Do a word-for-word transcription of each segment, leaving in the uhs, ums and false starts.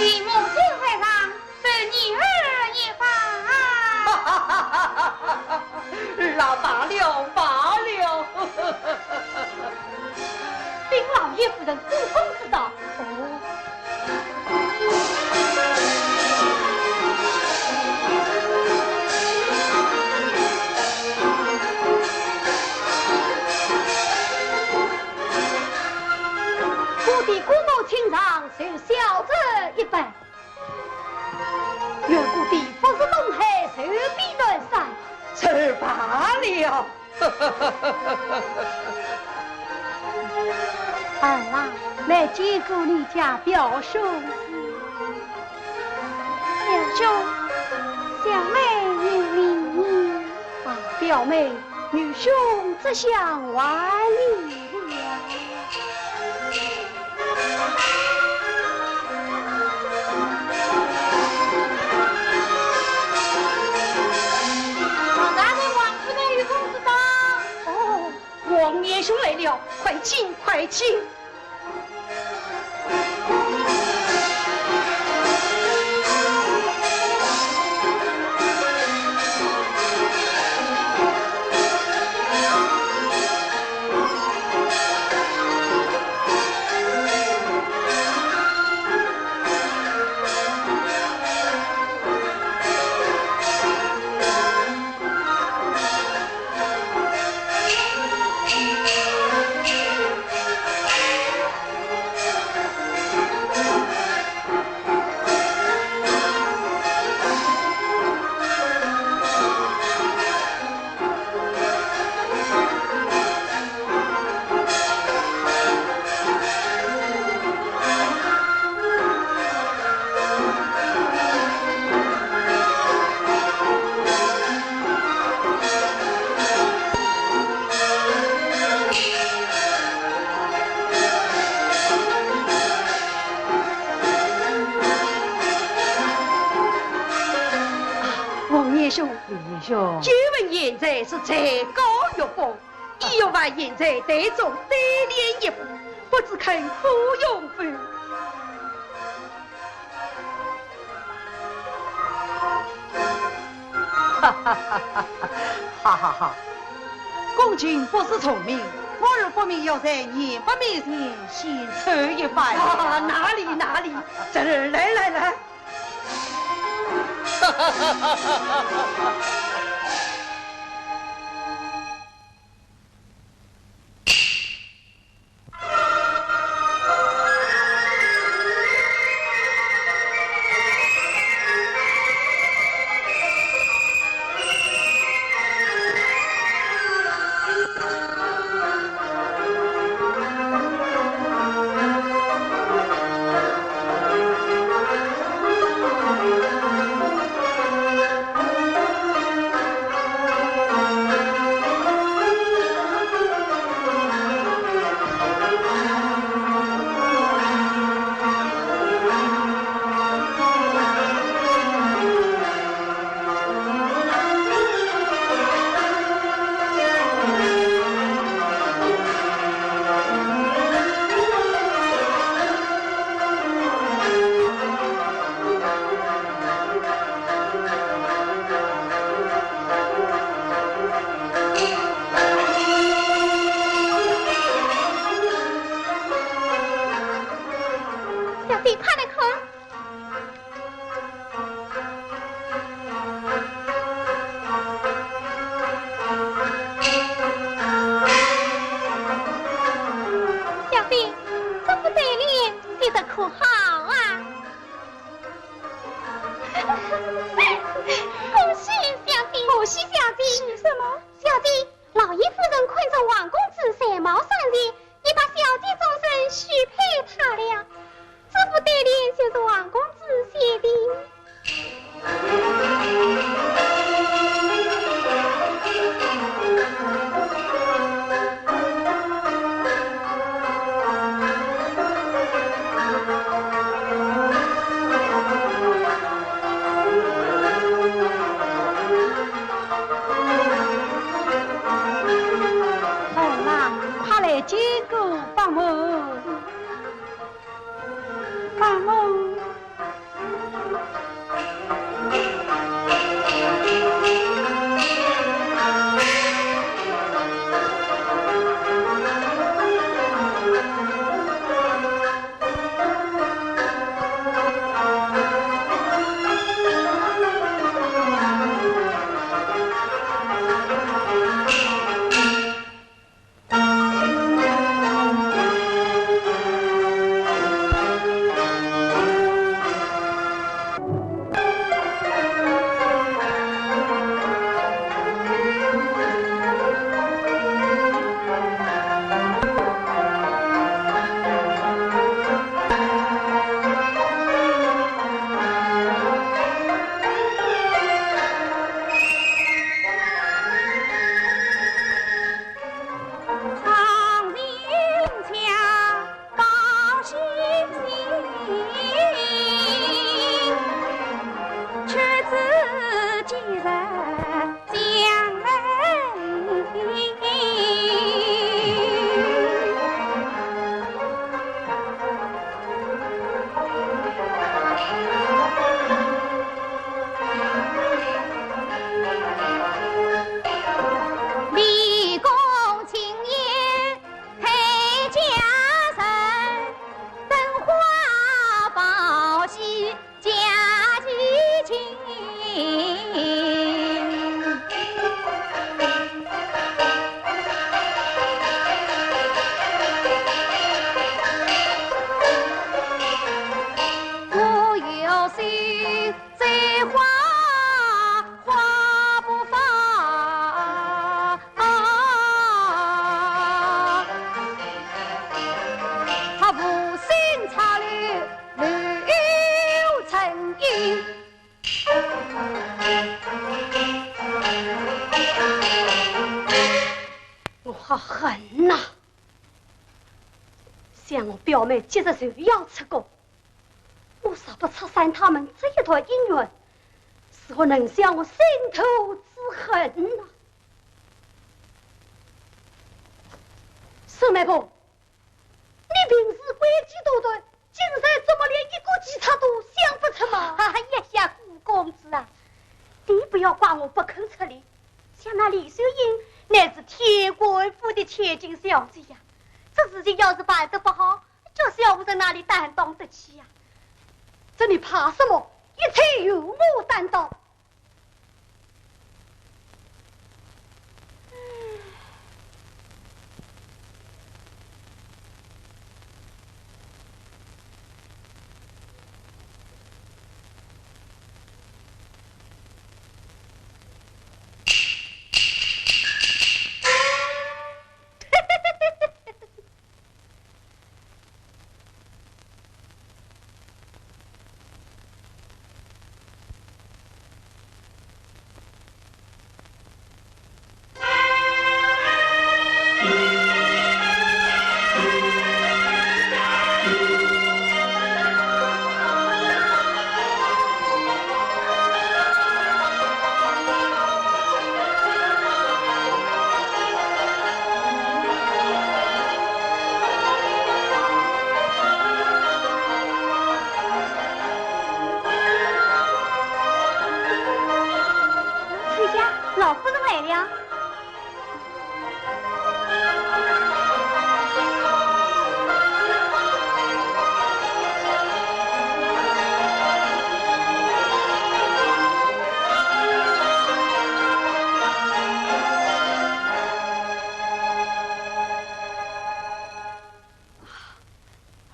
你母亲在上，受女儿一拜。哈哈哈哈哈！罢了，罢了。禀老爷夫人，主公之道。哦。姑爹姑母请上，受小侄一拜。 远古地不是东海，寿比南山。这罢了。儿啊，来见过你家表兄。表兄，小妹有礼矣。啊，表妹，愚兄这厢还礼了。 王大人、王夫人，愚公之道。哦，王年兄来了，快请，快请。 王年兄，王年兄，久闻贤才是才高学博，意欲拜贤才台中对联一幅，不知肯赴用否？ 哈哈哈哈哈！恭敬不如从命，我儿不免要在年伯面前献丑一番。啊，哪里哪里，侄儿，来来来。小姐，快来看。小姐，这副对联写得可好啊？ 恭喜小姐！恭喜小姐！是什么？小姐，老爷夫人看中王公子才貌双全，已把小姐终身许配他了。这副对联就是王公子写的。 儿啊，快来见我好恨呐！想我表妹今日就要出宫，我若不拆散他们这一段姻缘，如何能消我心头之恨呐？沈媒婆，你平时诡计多端， 今日怎么连一个计策都想不出吗？哎呀呀，顾公子啊，你不要怪我不肯出力，想那李秀英乃是天官府的千金小姐呀，这事情要是办得不好，叫小夫人哪里担当得起呀？这你怕什么？一切由我担当。 秋香，老夫人来了。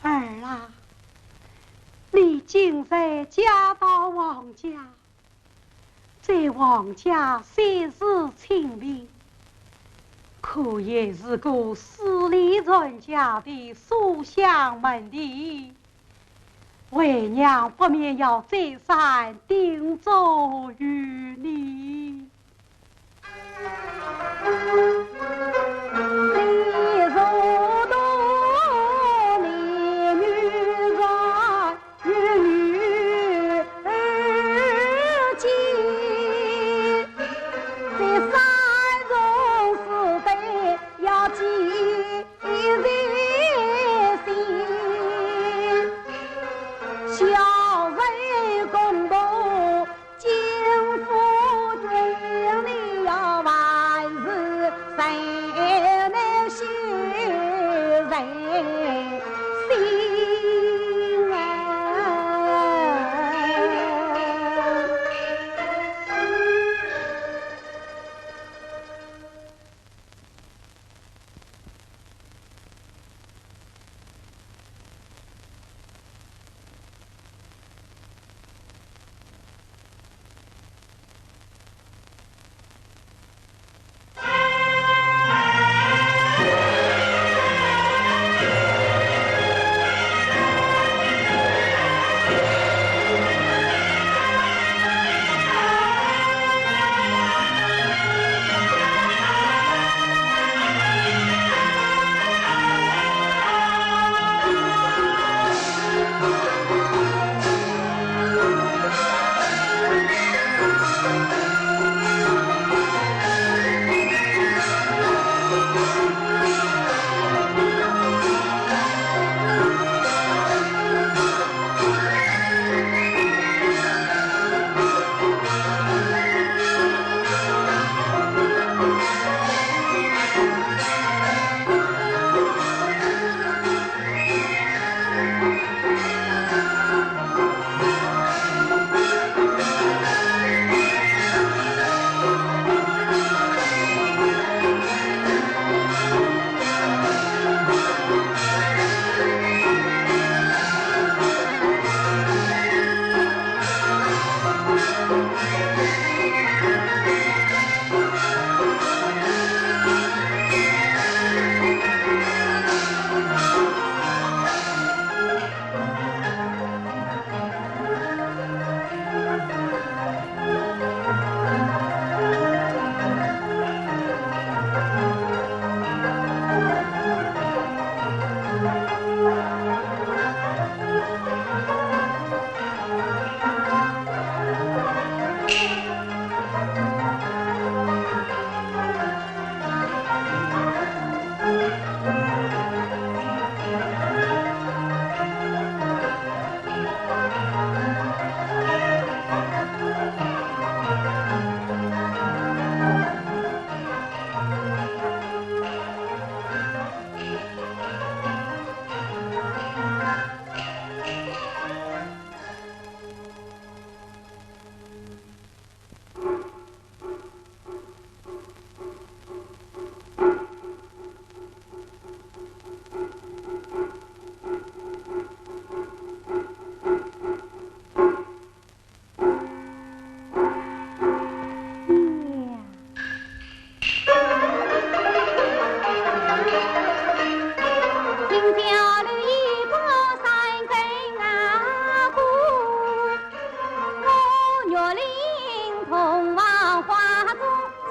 儿啊，你今日嫁到王家，在王家虽是清贫，可也是个势利人家的书香门第，为娘不免要再三叮嘱于你。 小人公婆金福全，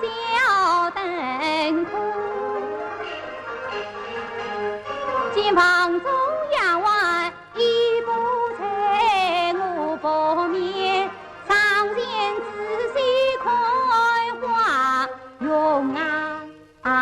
小灯火，金房中丫鬟一步在我旁边，上前仔细看花容啊。 啊。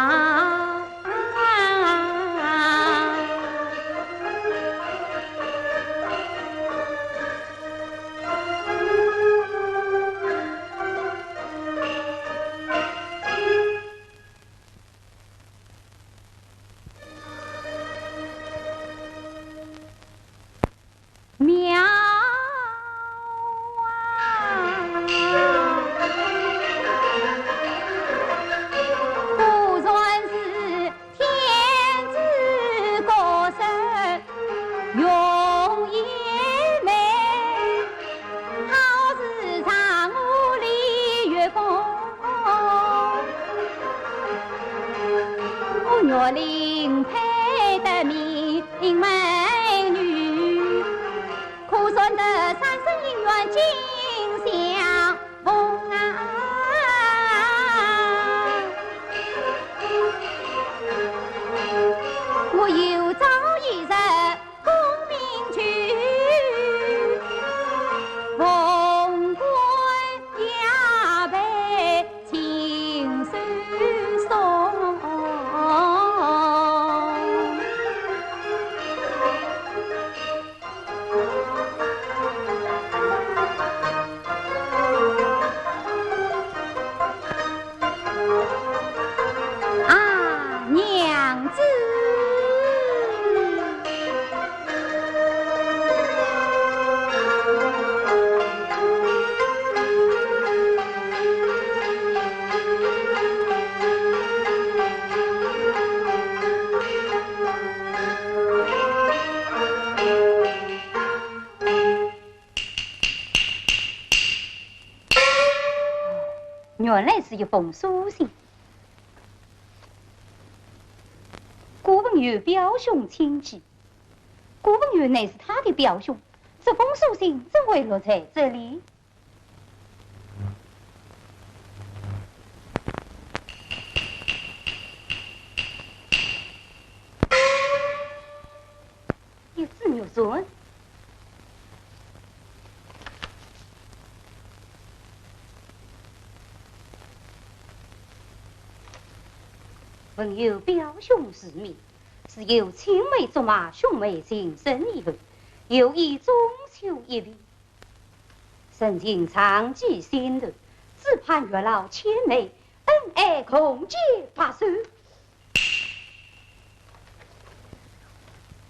妙啊！果然是天之国色，容颜美，好似婵娟丽月宫。 我岳林配得明美女，可算得三生姻缘紧相逢啊！我有朝一日 功名去，凤冠霞帔亲手送。 啊，娘子！原来是一封书信。顾文友表兄亲寄，顾文友乃是他的表兄，这封书信怎会落在这里？ 一纸玉簪。文友表兄之命，是有青梅竹马、兄妹情深意厚，有意中秋一别。深情长记心头，只盼月老千媒，恩爱共结白首。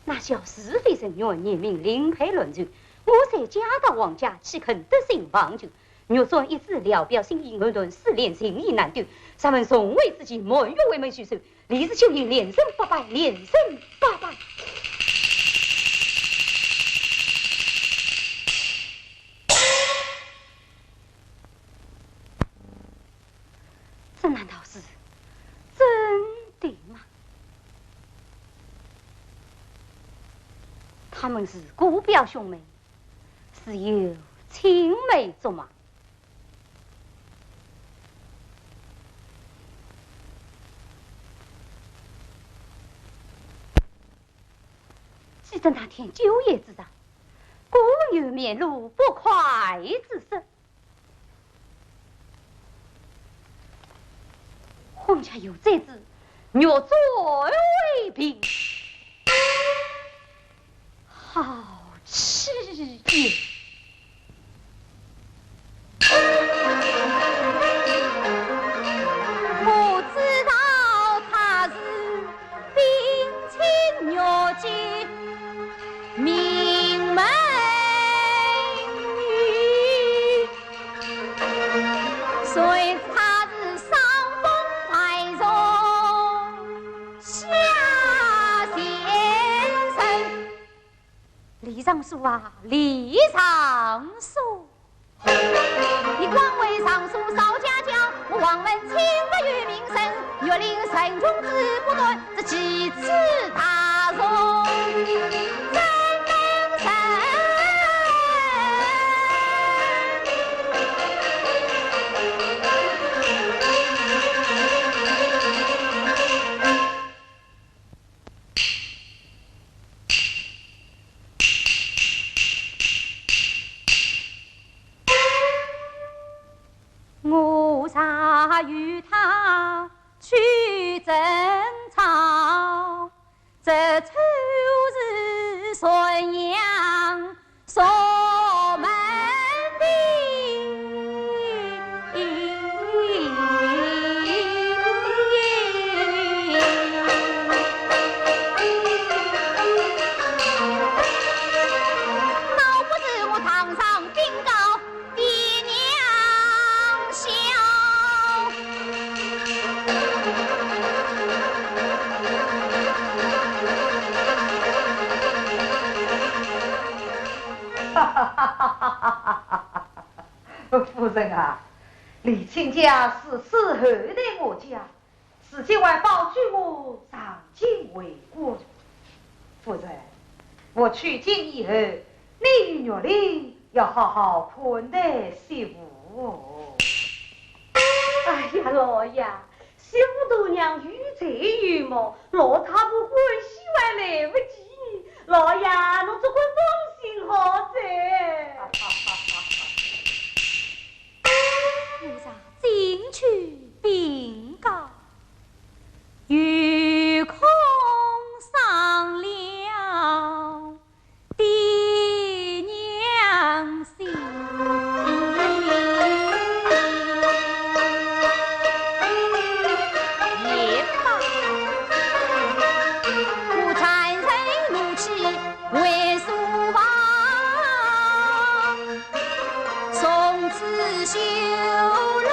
那小是非人员，年名林佩乱truyền，我在家道王家，岂肯得信忘旧？玉簪一纸，聊表心意，藕断丝连，情意难断。若问重会之期，满月回门叙旧，李氏秋月连生八拜，连生八拜。 这难道是真的吗？他们是姑表兄妹，是有青梅竹马。记得那天酒宴之上，顾文友面露不快之色。 皇家有这支玉簪为凭，好气也！我知道他是 冰清玉洁名门女，谁知她是伤风败俗下贱人。 李尚书啊，李尚书，你官为尚书少家教，我王门亲不由名声，玉林城中之不断，这奇耻大辱，怎能忍？我若与他去争吵，这就是传扬 所门的。闹不是我堂上禀告爹娘晓。 夫人啊，李亲家是伺候在我家，自己还保举我上京为官。夫人，我去京以后，你与玉林要好好款待媳妇哦。哎呀，老爷， 媳妇大娘有罪有么，老太婆欢喜还来不及呢。老爷，侬只管放心好哉。我若进去禀告，有恐伤了 爹娘心。也罢，我暂时怒气为所忘，从此休论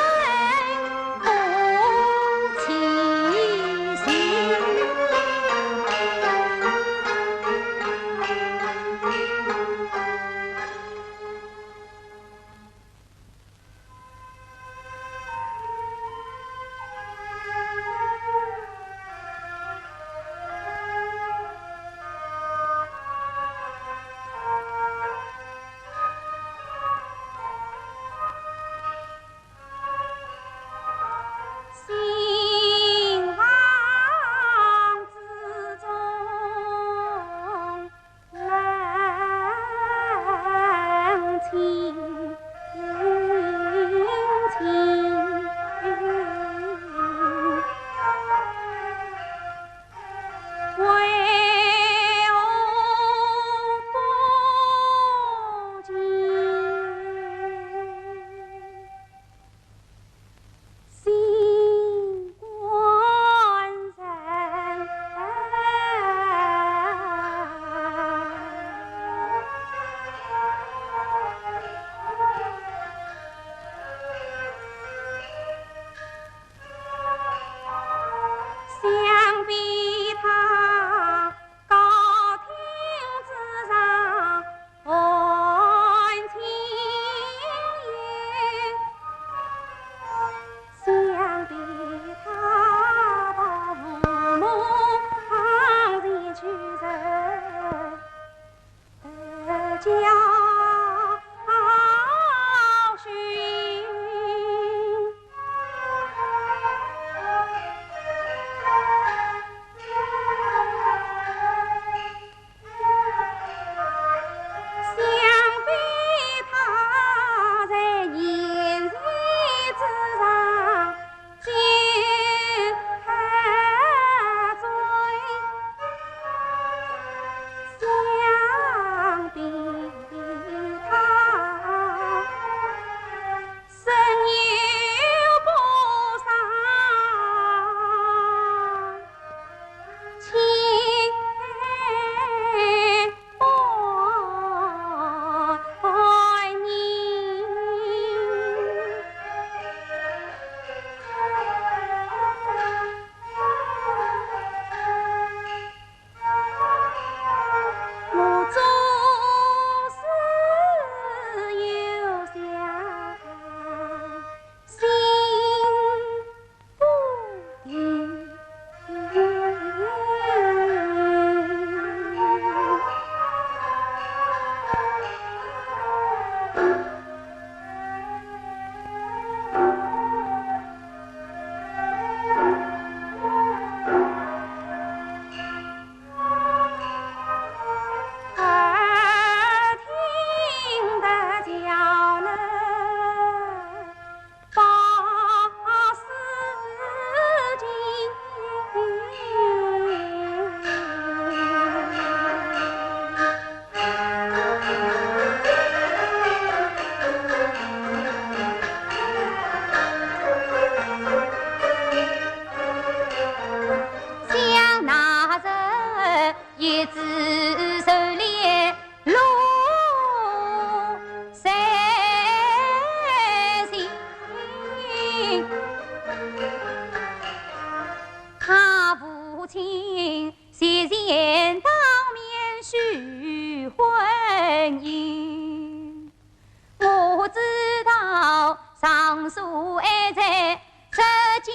不知道尚书还在这家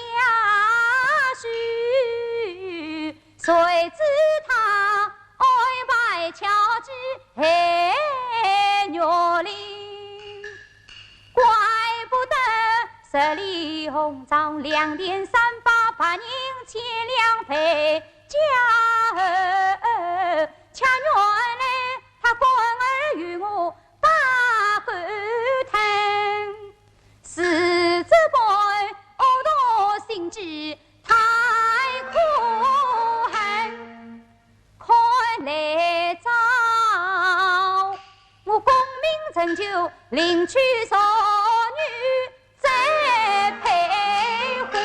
书，谁知他安排巧计害玉林。怪不得十里红妆两点三八，白银千两倍价，恰原来他官儿与我把狗吞，是这般恶毒心计太可恨。看来早，我功名成就，另娶淑女再配婚。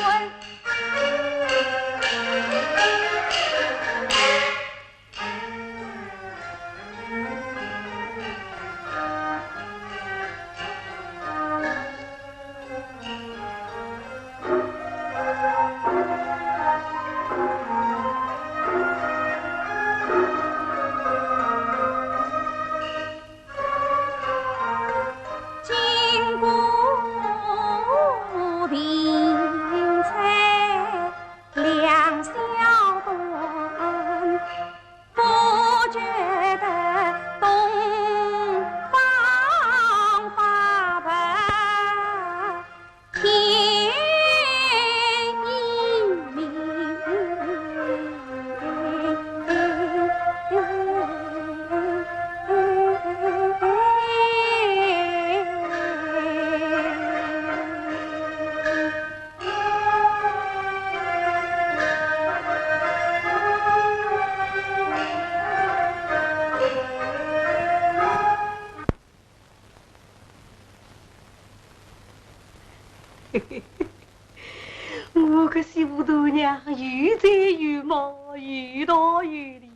我个媳妇大娘有才有貌，有道有理，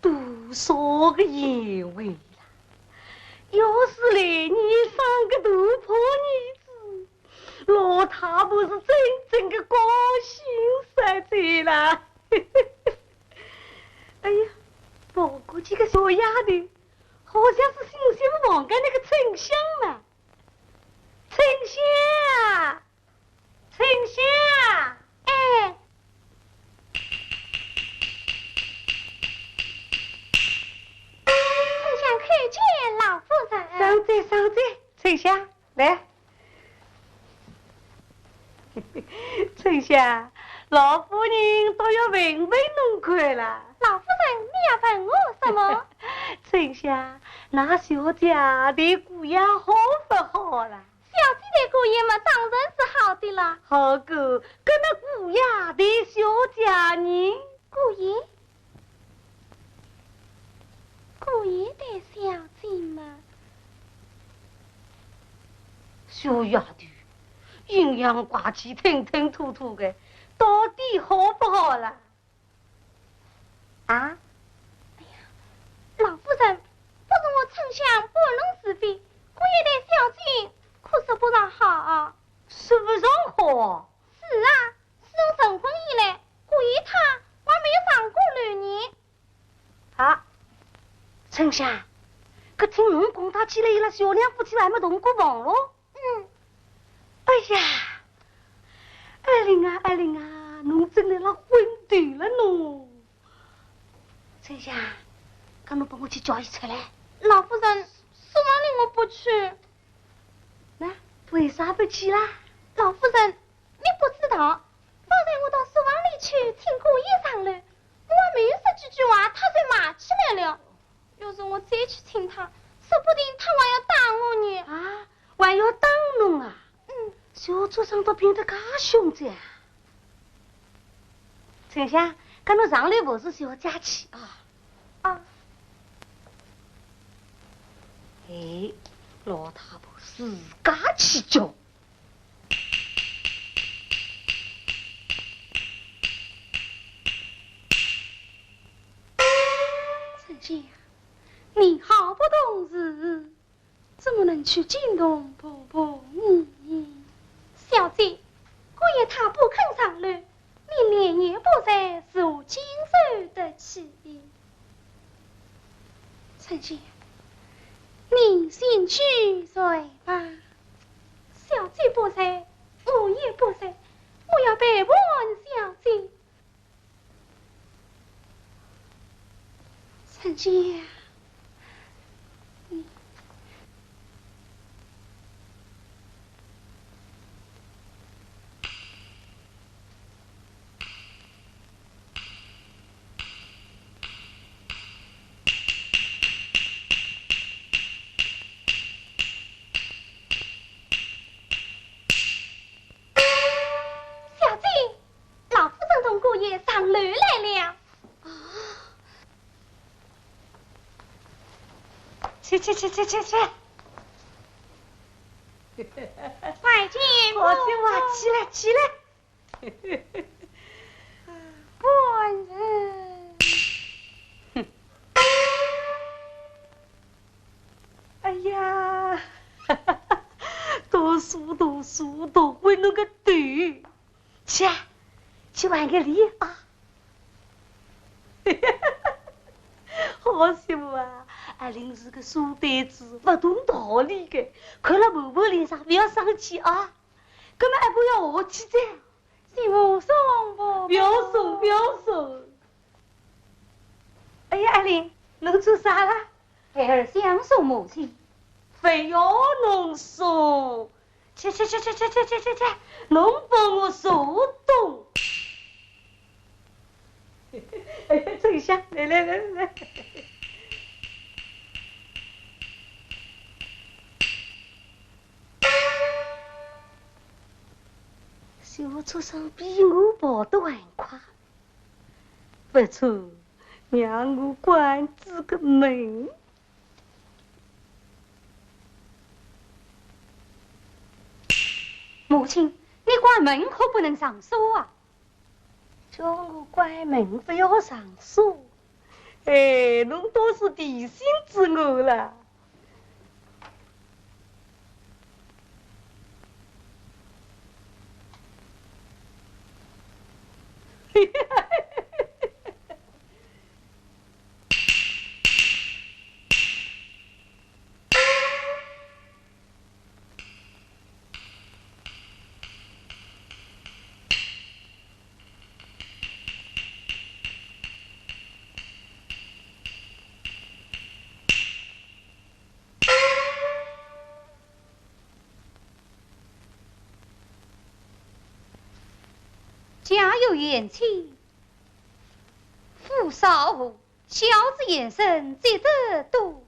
多少个贤惠啦！要是来年生个大胖儿子，老太婆是真正个高兴煞哉啦！哎呀，不过这个小丫头，好像是新媳妇房间那个春香嘛。 春香，春香。哎。春香叩见老夫人。上哉，上哉，春香，来。春香，老夫人倒要问问侬看啦。老夫人，你要问我什么？春香，那小姐对姑爷好不好啦？ 小姐对姑爷嘛，当然是好的啦。好个，搿么姑爷对小姐呢？姑爷？姑爷对小姐嘛……小丫头，阴阳怪气，吞吞吐吐的，到底好不好啦？ 啊？哎呀，老夫人，不是我春香搬弄是非，姑爷对小姐可说不上好。说不上好？是啊，自从成婚以来，姑爷他还没有上过楼呢。啊，春香，搿听侬讲，他起来伊拉小两夫妻还没同过房咯？ 嗯。哎呀，爱玲啊，爱玲啊，侬真来了昏头了侬。春香，搿侬帮我去叫伊出来。老夫人，书房里我不去。那为啥不去啦？老夫人，你不知道，方才我到书房里去请姑爷上楼，我还没有说几句话，他就骂起来了。 要是我再去请他，说不定他还要打我呢。啊，还要打侬啊？嗯。小畜生倒变得介凶哉啊！春香，搿侬上楼服侍小姐去啊。啊。哎，老太婆自家去叫。 春香，你好不懂事，怎么能去惊动婆婆呢？小姐，姑爷他不肯上楼，你连夜不在，如何经受得起？春香，你先去睡吧。不在，我也不在，我要陪伴小姐。春娇。嗯。 小姐，老夫人同姑爷上楼来了。啊。去去去去去去。拜见。好媳妇啊，起来起来。官人。 哎呀，读书读书读昏了个头，去啊，去还个礼啊。好媳妇啊，阿林是个书呆子，不懂道理的，看了婆婆脸上不要生气啊，搿么还不要和气哉。 媳妇送不？不要送，不要送。哎呀，阿林，侬做啥啦？孩儿想送母亲。非要侬送，去去去去去去去去去，侬帮我送东。哎呀，春香，来来来来来。 小畜生比我跑得还快，不错，让我关仔个门。母亲，你关门可不能上锁啊。 叫我关门不要上锁。哎，侬倒是提醒仔我了。家有贤妻，夫少无，孝子贤孙积德多。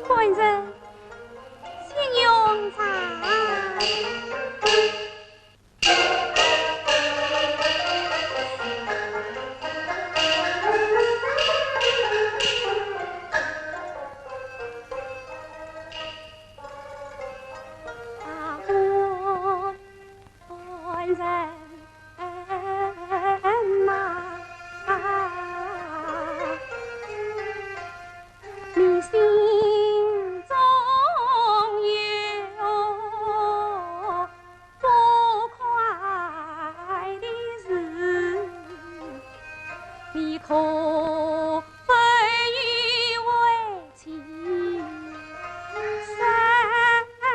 官人，请用茶。啊，官人。 你心中有不快的事，你可否与为妻商量？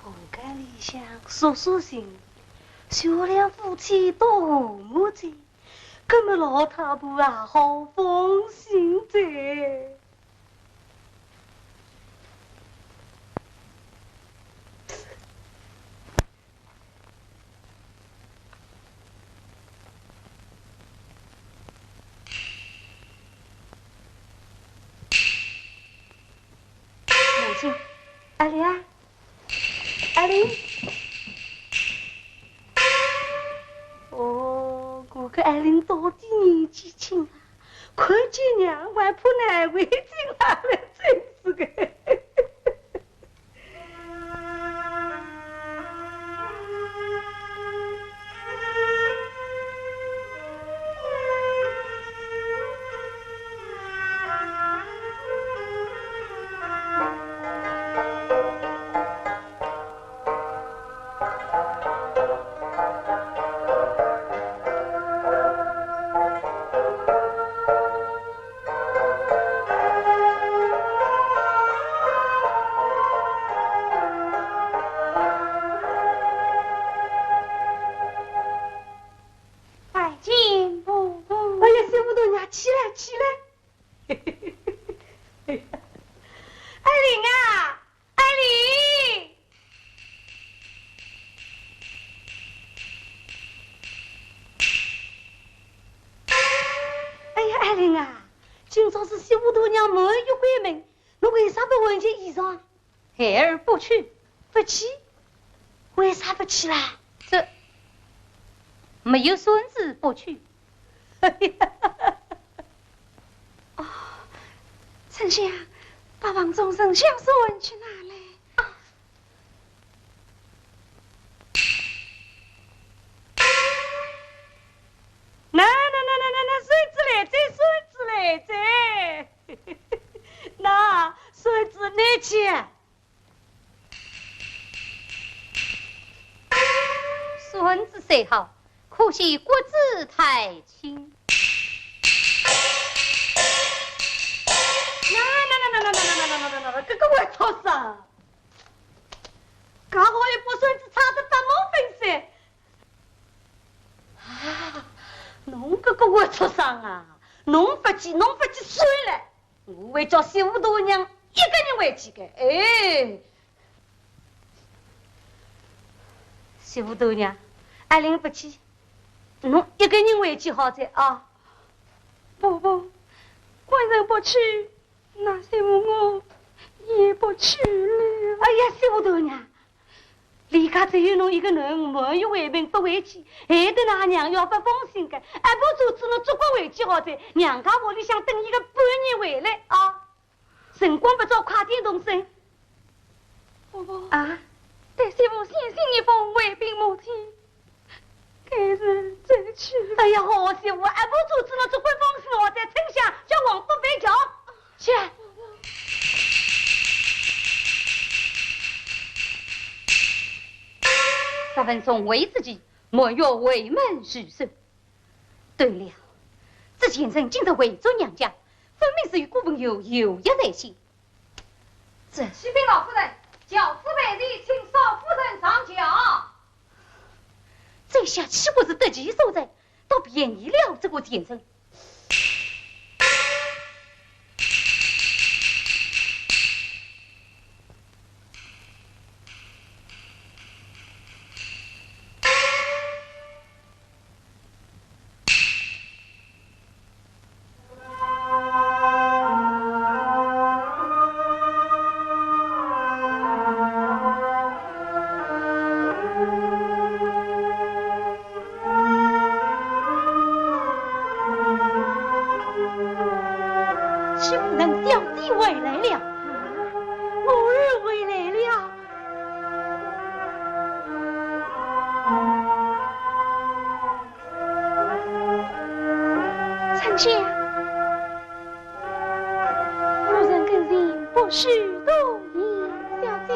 风间里向诉诉情，小两夫妻多和睦哉。 搿么老太婆也好放心哉。母亲，阿莲啊，阿莲。 哦，我个爱人到底年纪轻啊，看见娘还怕难为情啊，真是个。拜见婆婆。哎呀，媳妇大娘，起来，起来。爱玲啊， 爱玲！哎呀，爱玲啊，今朝是媳妇大娘满月回门，侬为啥不换件衣裳？孩儿不去。不去？为啥不去啦？这，没有孙子不去。 哦，丞相，八房中丞相孙去拿来。啊。那，那，那，孙子来哉，孙子来哉。那，孙子拿去。 孙子虽好，可惜骨子太轻。那，那，那，搿个坏畜生，介好一把孙子拆得搭毛粉碎。啊，侬搿个坏畜生啊，侬勿去，侬勿去算了。 我会叫媳妇大娘一个人回去个，哎。媳妇大娘，阿玲勿去，侬一个人回去好哉啊。婆婆，官人不去，那媳妇我也不去了。哎呀，媳妇大娘， 连家只有侬一个囡儿，满月回门勿回去，害得㑚娘要勿放心个，还不如做仔侬做官回去好哉，娘家屋里向等伊个半日回来啊。辰光不早，快点动身。婆婆。啊？待媳妇先行一封回禀母亲，改日再去。哎呀，好媳妇，阿婆做主了，这回封信我在丞相叫王府备交。去。十分钟回之际，满月回门聚首。 对了，这前程今日回转娘家，分明是与顾文友有约在先。这……启禀老夫人，轿子备齐，请少夫人上轿。这下岂不是得其所在，倒便宜了这个前程。 岂不是小姐回来了？我儿回来了。 丞相，夫人跟前不许多言。小姐。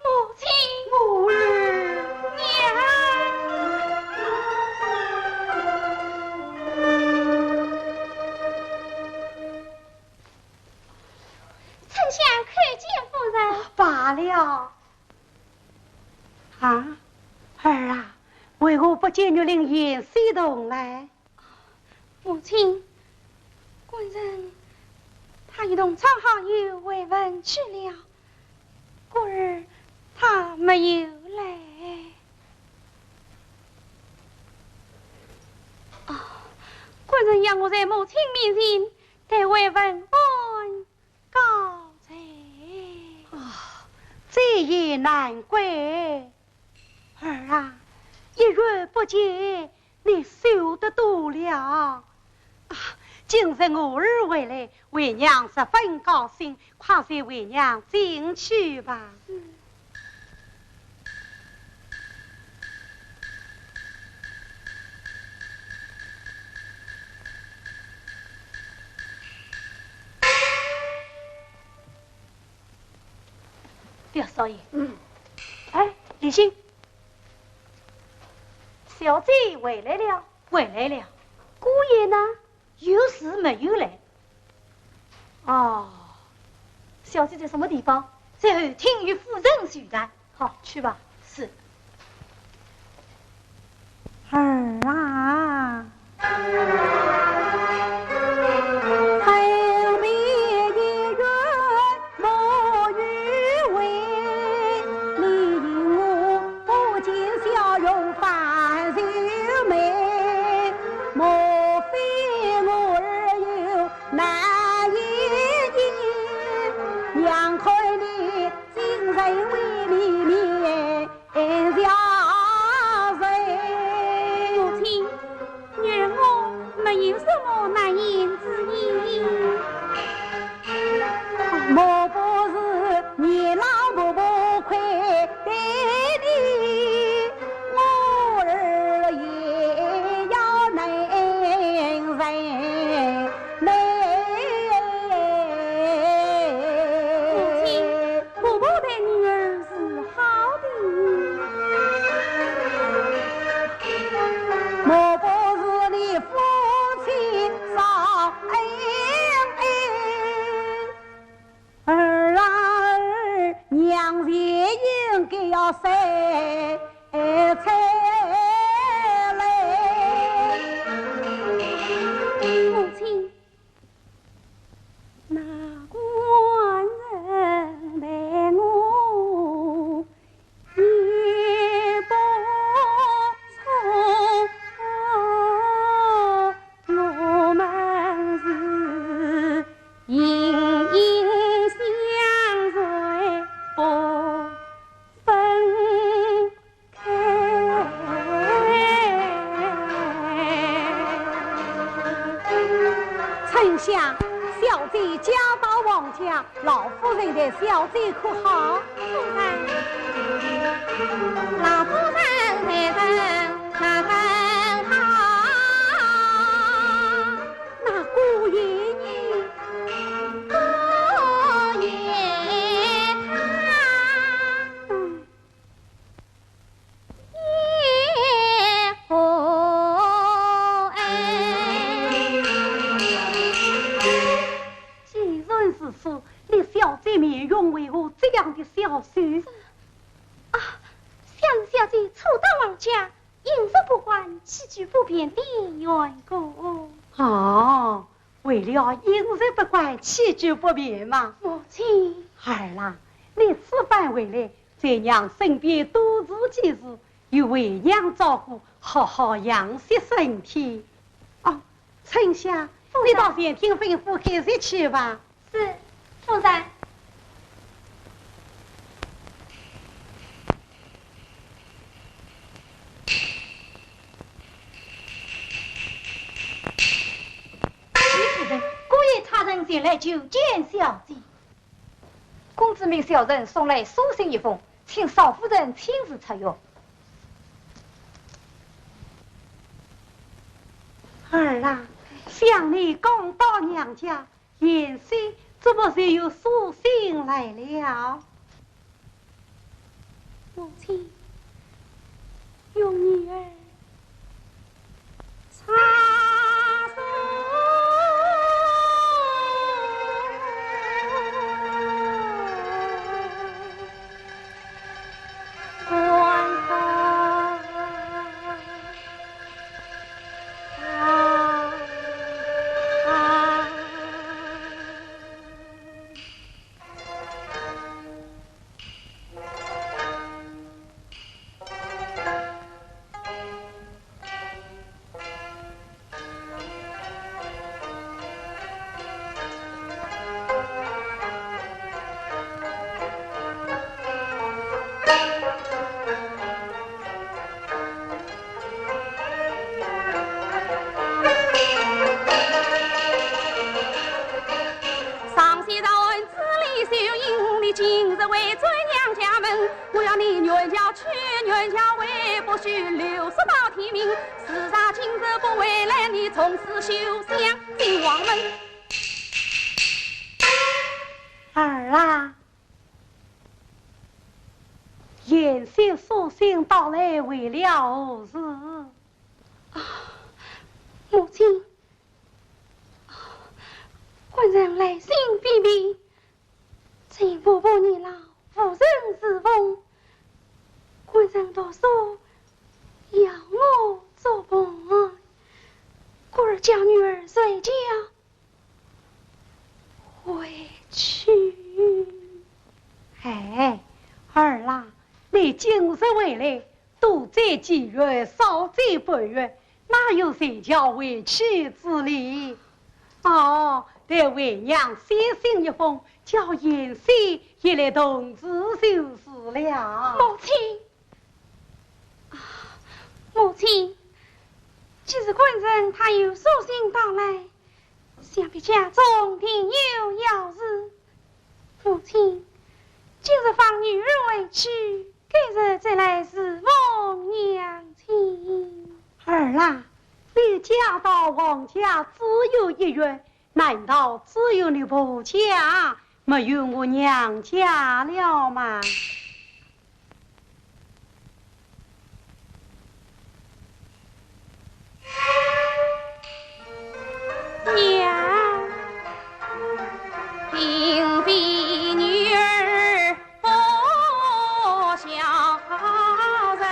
母亲，我儿，娘。丞相叩见夫人。罢了。啊，儿啊，为何不见玉林、严希同来？ 母亲，官人他与同窗好友回文去了，故而他没有来。哦，官人要我在母亲面前代回文安告罪。啊，这也难怪。儿啊，一月不见， 你瘦得多了。啊，今日我儿回来，为娘十分高兴，快随为娘进去吧。是。表少爷。嗯。哎，李兴。 小姐回来了。回来了。姑爷呢？有事没有来。哦，小姐在什么地方？在后厅与夫人叙谈。好，去吧。是。儿啊。 母亲， 女儿我没有什么难言之隐。母亲， 婆婆待女儿是好的。儿啊儿，娘也应该要说才来。母亲， 那官人待我也不错，我们是王家老夫人待小姐可好？夫人，老夫人待人十分好。那姑爷呢？姑爷他……嗯。 既然如此，你小姐面容为何这样的消瘦？啊，想是小姐初到王家，饮食不惯，起居不便的缘故。哦，为了饮食不惯，起居不便吗？母亲。儿啊，你此番回来， 在娘身边多住几日，由为娘照顾，好好养息身体。哦，春香，夫人。你到前厅吩咐歇息去吧。是，夫人。李夫人，姑爷差人前来求见小姐。 公子命小人送来书信一封，请少夫人亲自出阅。儿啊，想你刚到娘家，贤婿怎么就有书信来了？母亲，容女儿 上仙在暗子里求引，你今日回转娘家门，我要你远轿去，远轿回，不许留宿到天明。自打今日不回来，你从此休想进王门。儿啊，贤婿书信到来为了何事？啊，母亲， 官人来信禀明，见婆婆年老，无人侍奉。官人读书，要我作伴。故而叫女儿随轿回去。哎，儿啊，你今日回来， 多在几日，少在半日，哪有随轿回去之理？哦，待为娘写信一封，叫贤婿也来同住就是了。母亲，啊，母亲，既是官人他有书信到来，想必家中定有要事。母亲，今日放女儿回去， 改日再来侍奉娘亲。儿啊，你嫁到王家只有一月，难道只有你婆家，没有我娘家了吗？ 娘，定非女儿不孝人，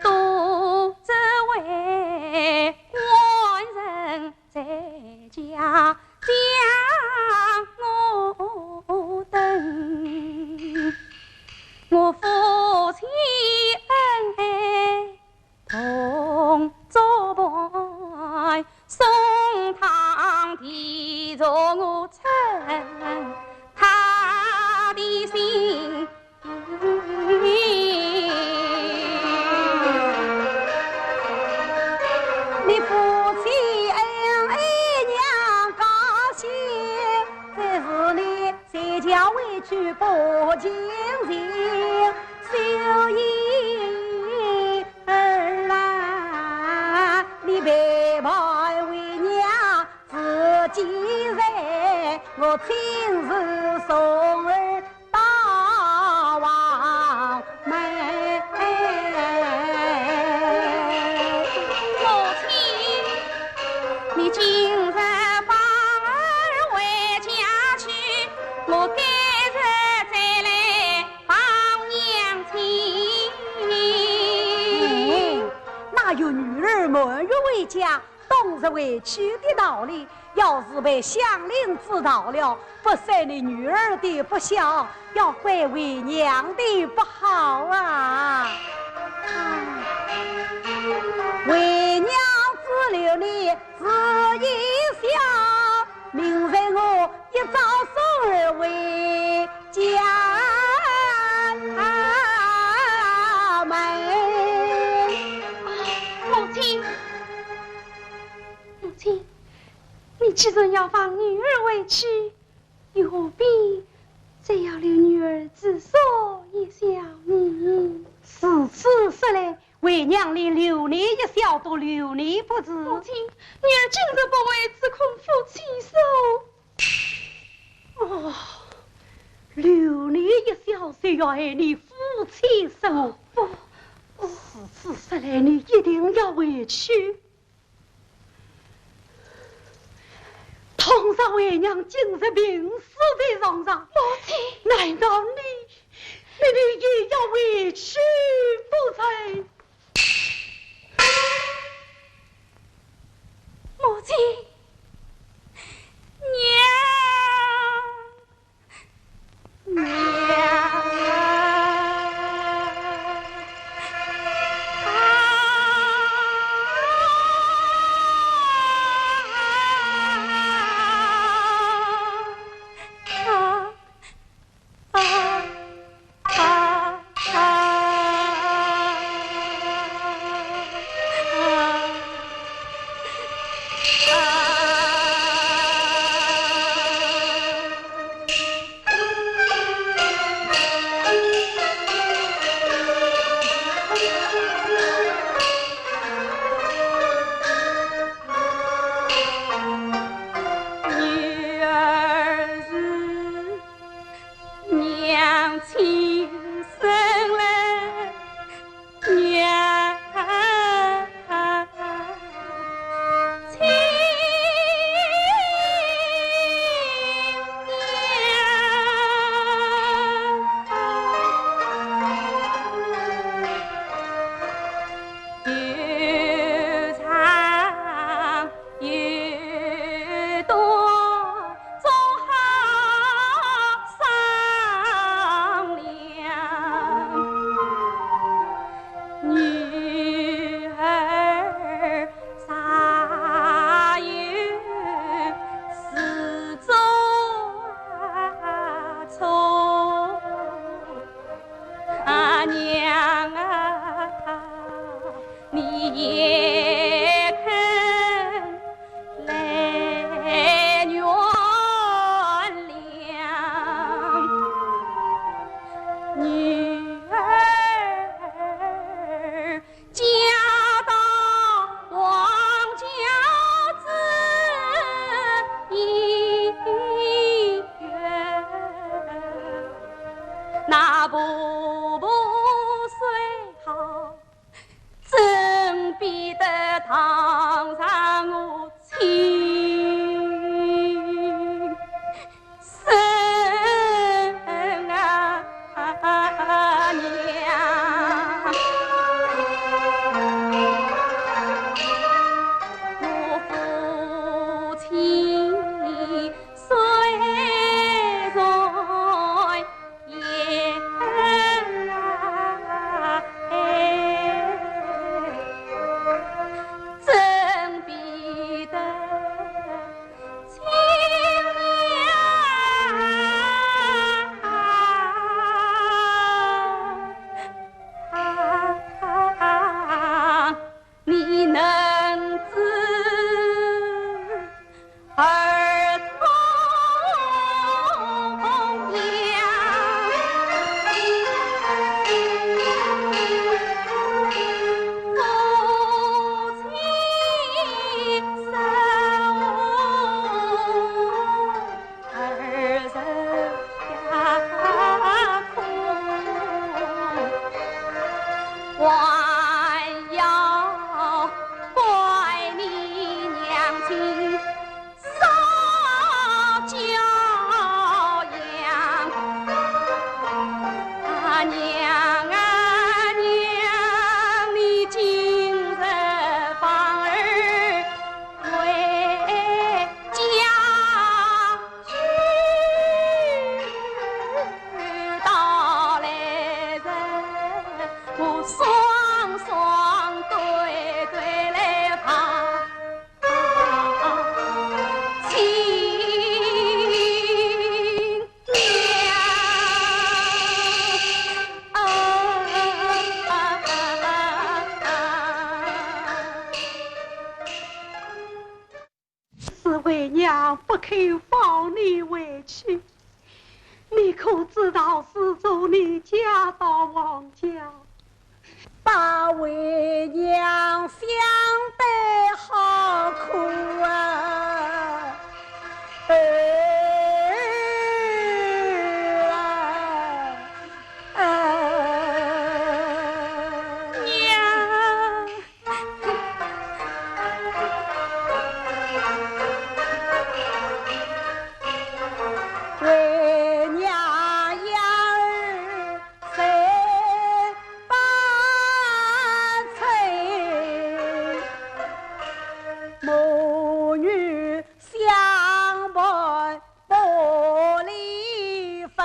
都只为官人在家将我等。我夫妻恩爱 同作伴，送堂弟助我称他的心。你夫妻恩爱两个去不清醒，秀英儿啊，你陪伴为娘自己在，我亲自送儿到王门。母亲，你今日放儿回家去，我改日再来 望娘亲。嗯，哪有女儿满月回家，当日回去的道理？要是被乡邻知道了，不说你女儿的不孝，要怪为娘的不好啊！唉，为娘只留你 自己笑，明日我一早送儿回家门。母亲，母亲，你既然要放女儿回去， 又何必再要留女儿之所以笑呢？如此说来，为娘连留你一笑都留你不住。母亲，女儿今日不为只恐夫妻疏。哦，留你一笑，就要害你夫妻疏。不，不。如此说来，你一定要回去。 倘若为娘今日病死在床上，母亲，难道你，你，你也要回去不成？母亲，娘。 娘啊！不肯放你回去。你可知道自从你嫁到王家，把为娘想得好苦啊！儿啊！啊！娘。 为娘养儿十八载，母女相伴不离分。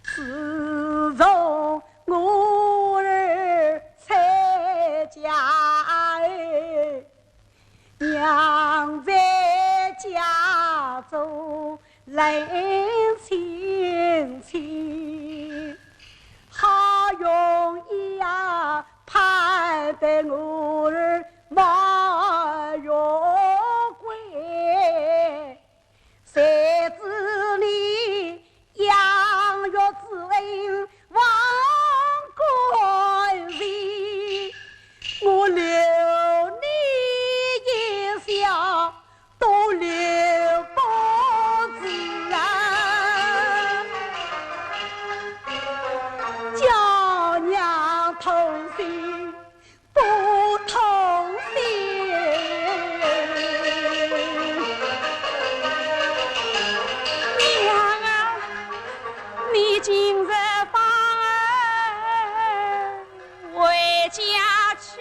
自从我儿出嫁儿，娘在家中冷清清，好容易呀盼得我儿满月归。 谁知你养育之恩忘干净，我留你一笑都留不住啊！叫娘痛心 不痛心。娘啊，你今日放儿回家去，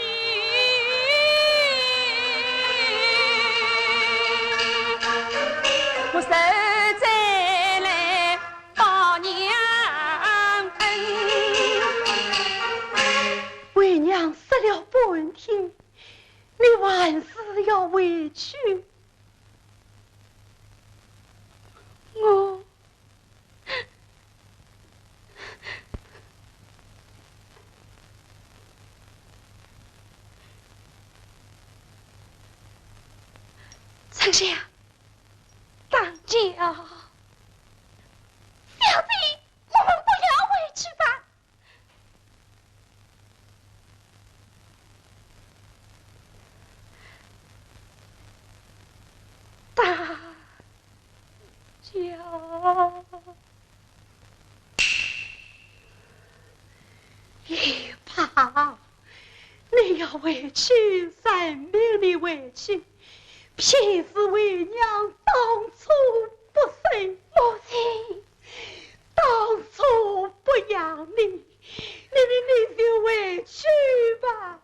我日后再来 报娘恩。为娘说了半天，你还是要回去。我……春香， 当家。小姐，我们不要回去吧。当家。 一旁，你要回去，任凭你回去，偏是为娘当初不生。母亲，当初不养你，你，你，你就回去吧。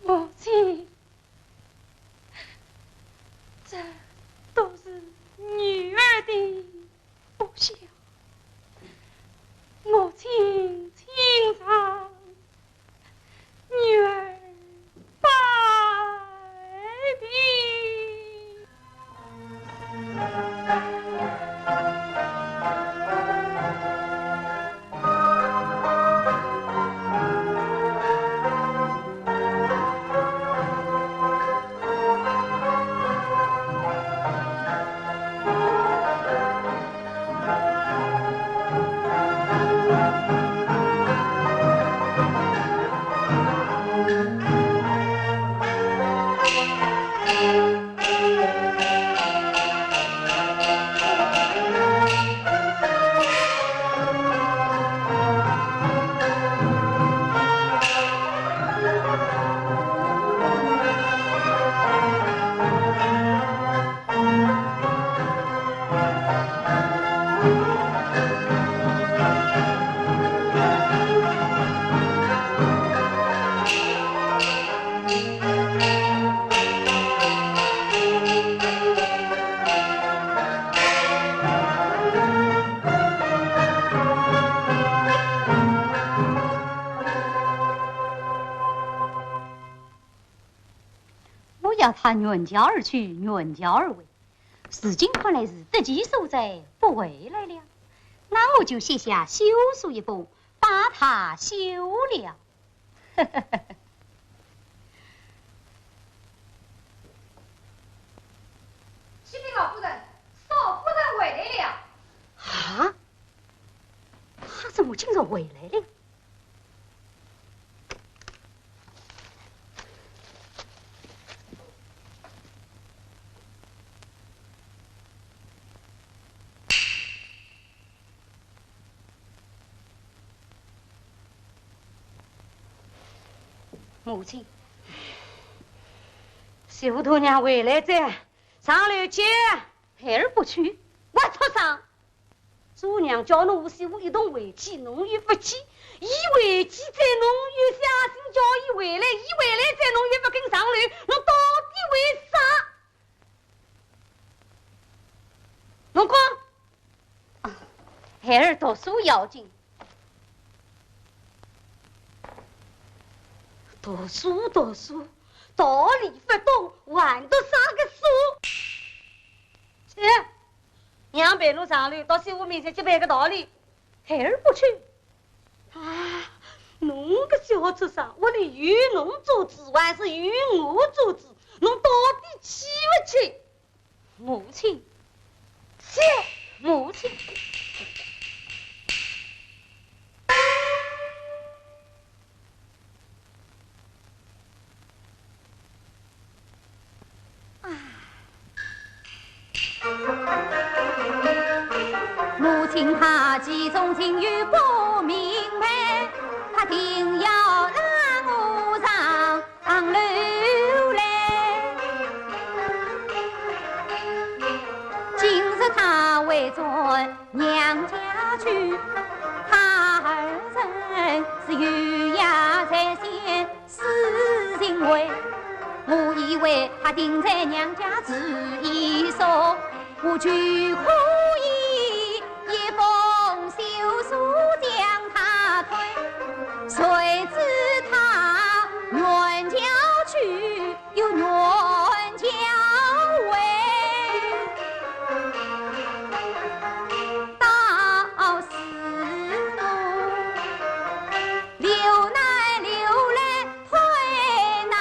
母亲，这都是女儿的 不孝，母亲请上，女儿拜别。他远嫁而去，远嫁而回，如今看来是得其所哉，不回来了。那我就写下休书一封，把他休了。启禀老夫人，少夫人回来了。啊？她怎么今朝回来了？ 母亲，媳妇大娘回来哉，上楼去。孩儿不去。活畜生！ 做娘叫侬和媳妇一同回去，侬又勿去，伊回去哉侬又写信叫伊回来，伊回来哉侬又勿肯上楼，侬到底为啥？侬讲。啊，孩儿读书要紧。读书，读书，道理勿懂，还读啥个书？去， 娘陪侬上楼，到媳妇面前去赔个道理。孩儿不去。啊，侬个小畜生，屋里有侬做主，还是有我做主？侬到底去勿去？母亲，去，母亲。 母亲她其中情有不明白，她定要拉我上楼来。今日她回转娘家去，她二人是有约在先。 是因为我以为她定在娘家住一宿，我就可以一封休书将她退。谁知她远嫁去又远嫁回，到时我 留难留来推难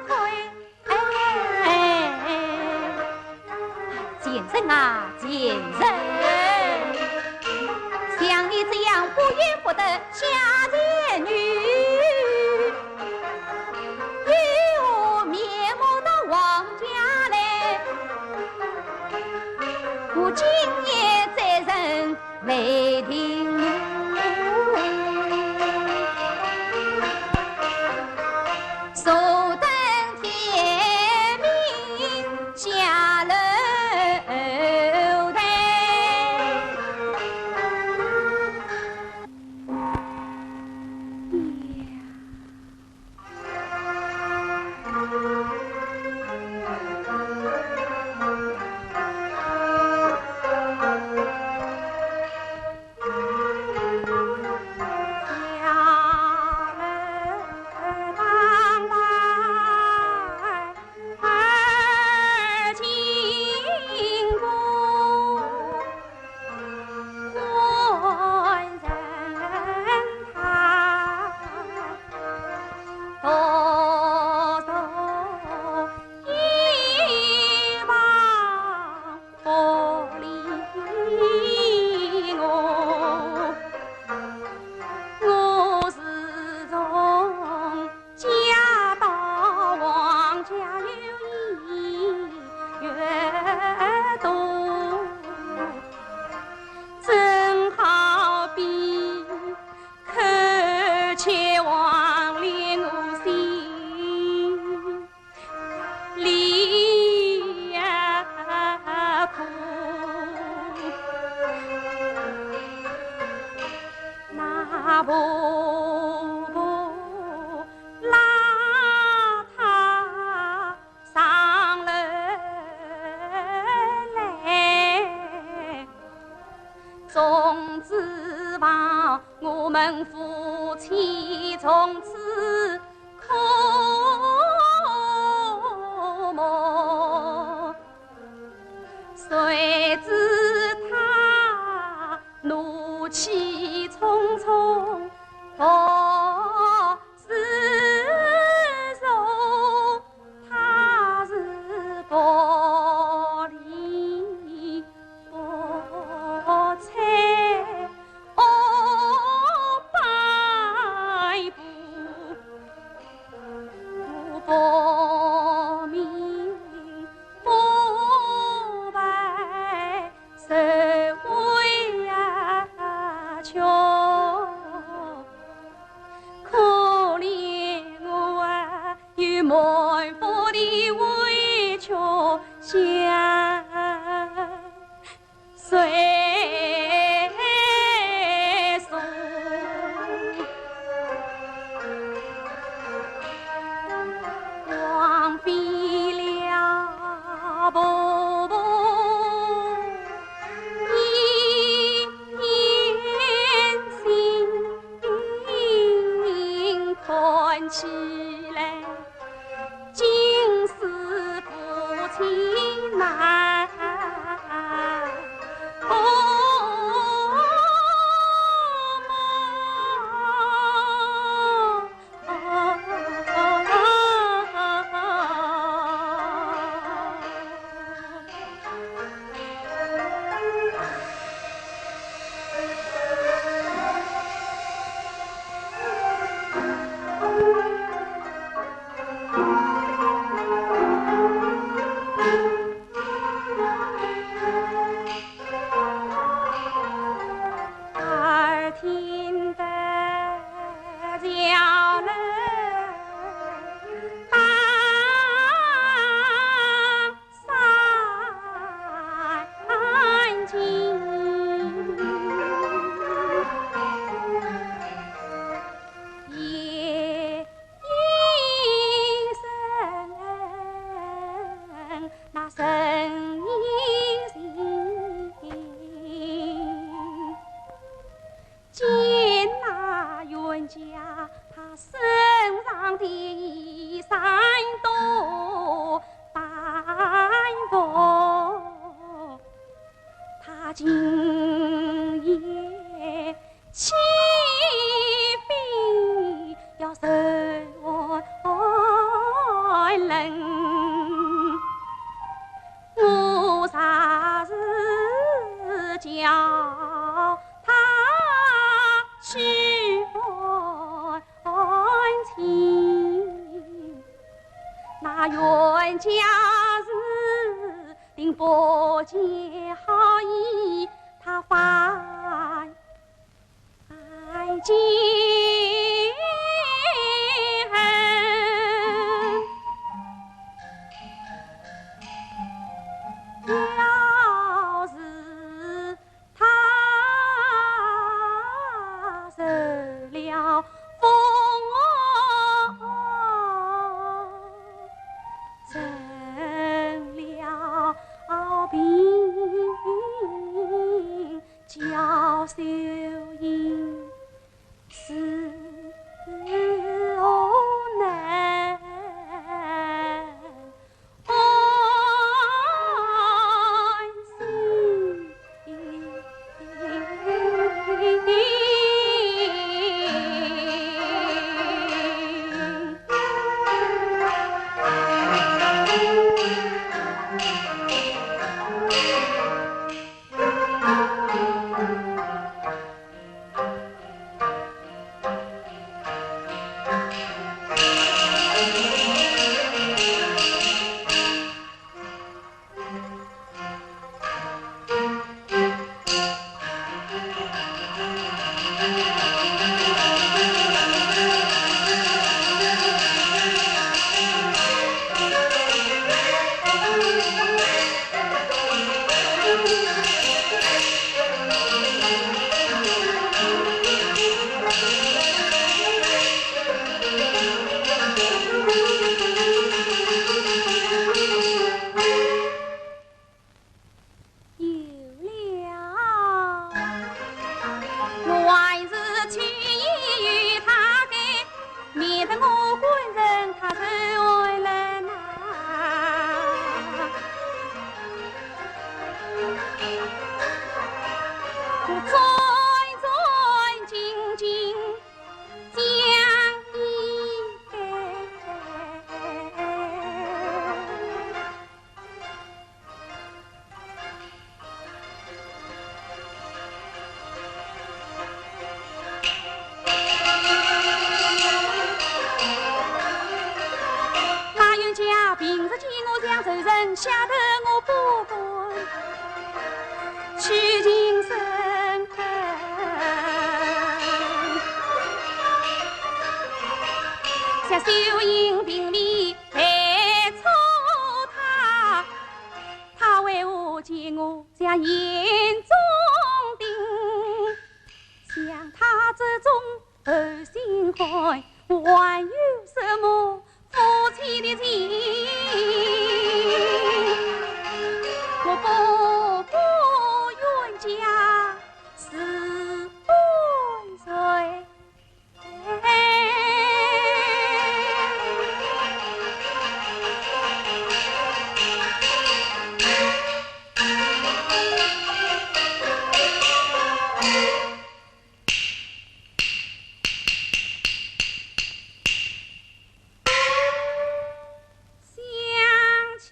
推。哎，贱人啊，贱人！像你这样不依不得下贱女，有何面目到王家来？我今夜再认 梅亭路，坐等天明下楼台。谁知他怒气冲冲，独自坐，他是不理不睬，恶摆布。 不明不白，谁为呀求？可怜我啊，有满腹的委屈想。 谁诉？枉费了婆婆一片心，看起来 竟是夫妻难和睦。耳听得叫人打 三更。夜莺声，那声音静。 见那冤家他身上的衣衫都斑驳，他今夜岂非要受寒冷？ 我若是叫他去安亲，那冤家是定不见好意，他反 见恨。要是他受了风，成了病， 叫秀英是吓得我不敢去近身。像秀英并未犯错他，他为何见我像眼中钉？想他这种厚心汉，还有什么 夫妻的情，我不顾冤家是万岁。想起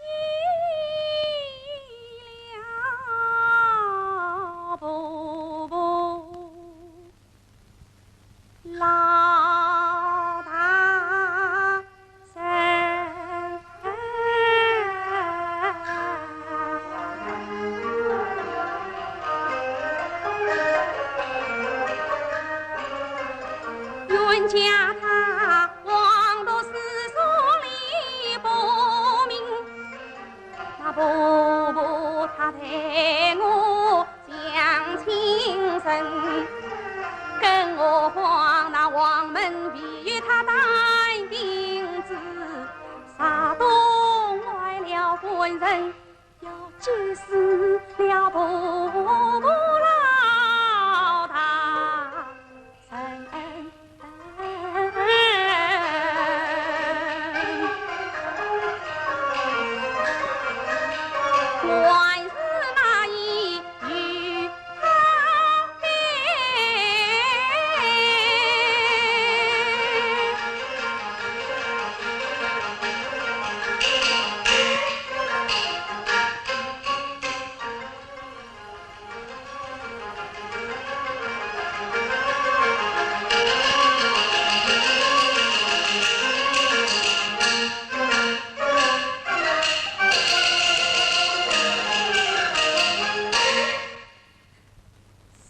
了婆婆老大 冤家他枉读诗书礼不明，那婆婆她待我 像亲生，更何况那黄门被他打病子，杀痛坏了官人，要急死了婆婆老大人。 还是那一句他的。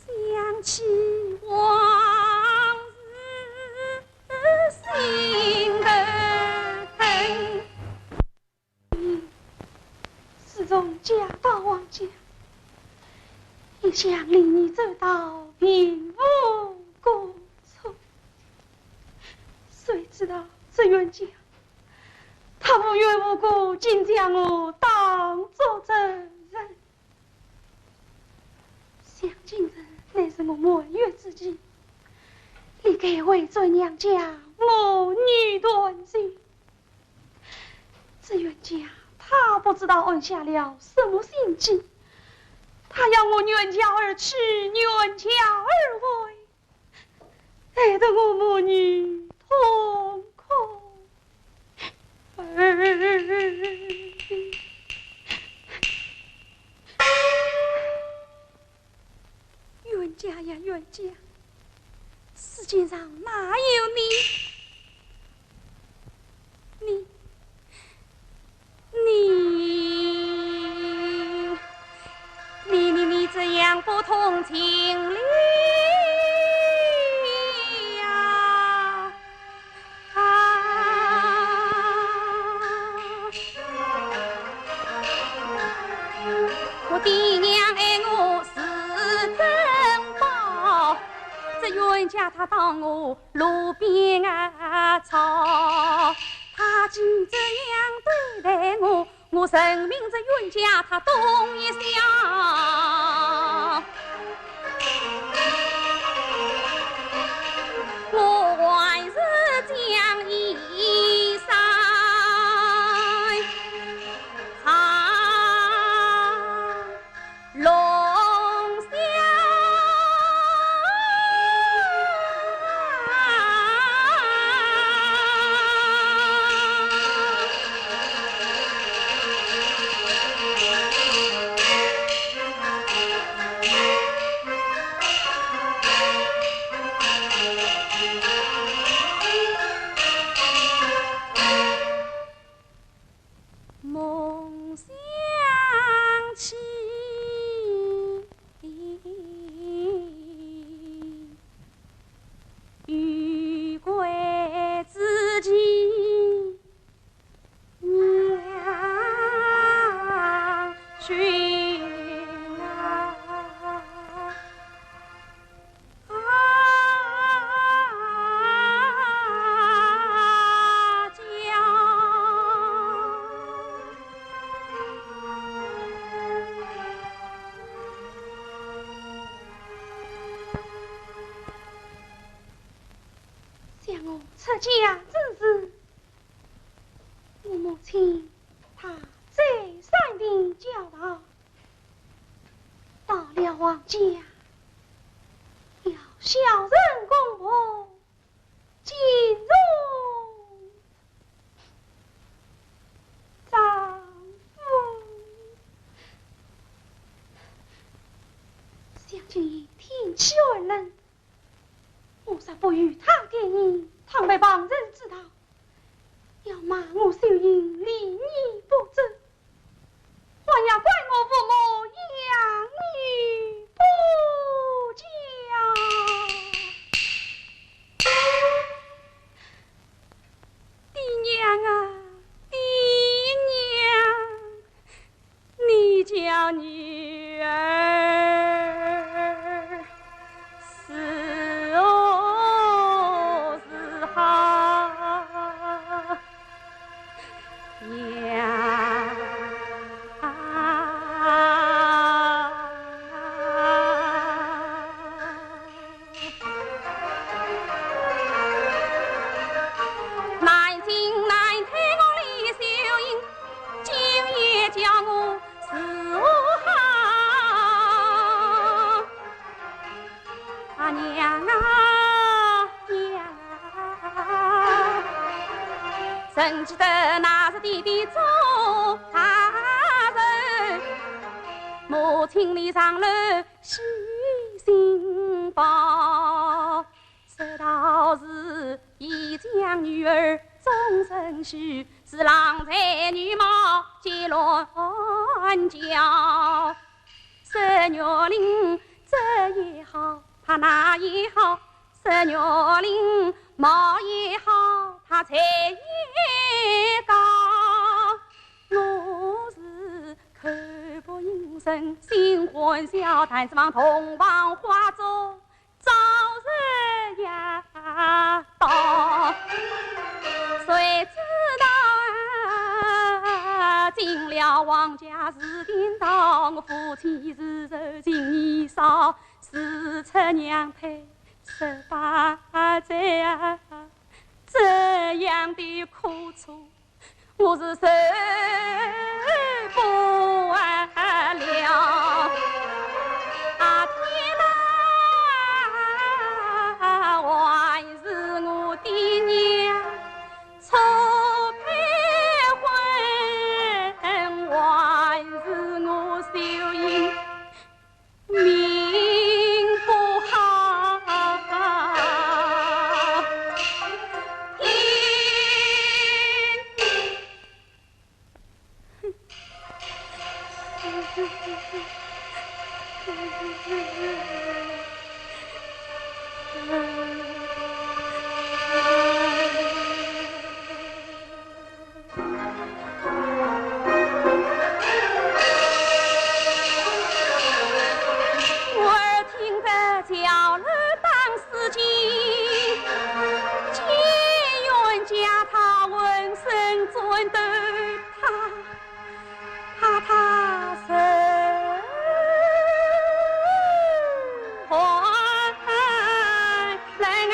想起往事，心头疼。 自从嫁到王家，一向礼仪周到，并无过错。谁知道这冤家，他无缘无故竟将我当作仇人。想今日乃是我满月之期，理该回转娘家，和女团聚。 这冤家，他不知道安下了什么心计，他要我远嫁而去，远嫁而回，害得我母女痛苦。冤家呀，冤家，世界上哪有你？ 你，你，你，你，你这样不通情理呀！啊！我爹娘爱我是珍宝，这冤家他当我 路边啊草。他竟这样对待我，我认命这冤家他东一笑。我还是将衣衫藏 龙虾。家之事，我母亲她再三的教导，到了王家，要孝顺公婆，敬重丈夫。想今夜天气寒冷， 我若不与他见面，倘被旁人知道，要骂我秀英礼义不周，还要怪我父母养女不教。爹娘啊，爹娘！ 你家女儿是何是好呀？ 难进难退我李秀英，今夜叫我如何？啊，娘啊，娘啊！曾记得那日爹爹做大寿，母亲你上楼 喜新报，说道是已将女儿终身许，是郎才女貌皆乱叫。说玉林这也好，她那也好，说玉林貌也好，她才也高。我是 口不应声，心欢笑，但指望洞房花烛早日夜到。谁知道啊，进了王家是颠倒，我夫妻日日情意少，事出娘胎十八载啊，这样的苦楚 我是受不了。啊，天哪，还是我爹娘错配婚，还是我秀英 命不好。我儿听得叫了当时间，既然叫他闻声转头，他，他，他是何人？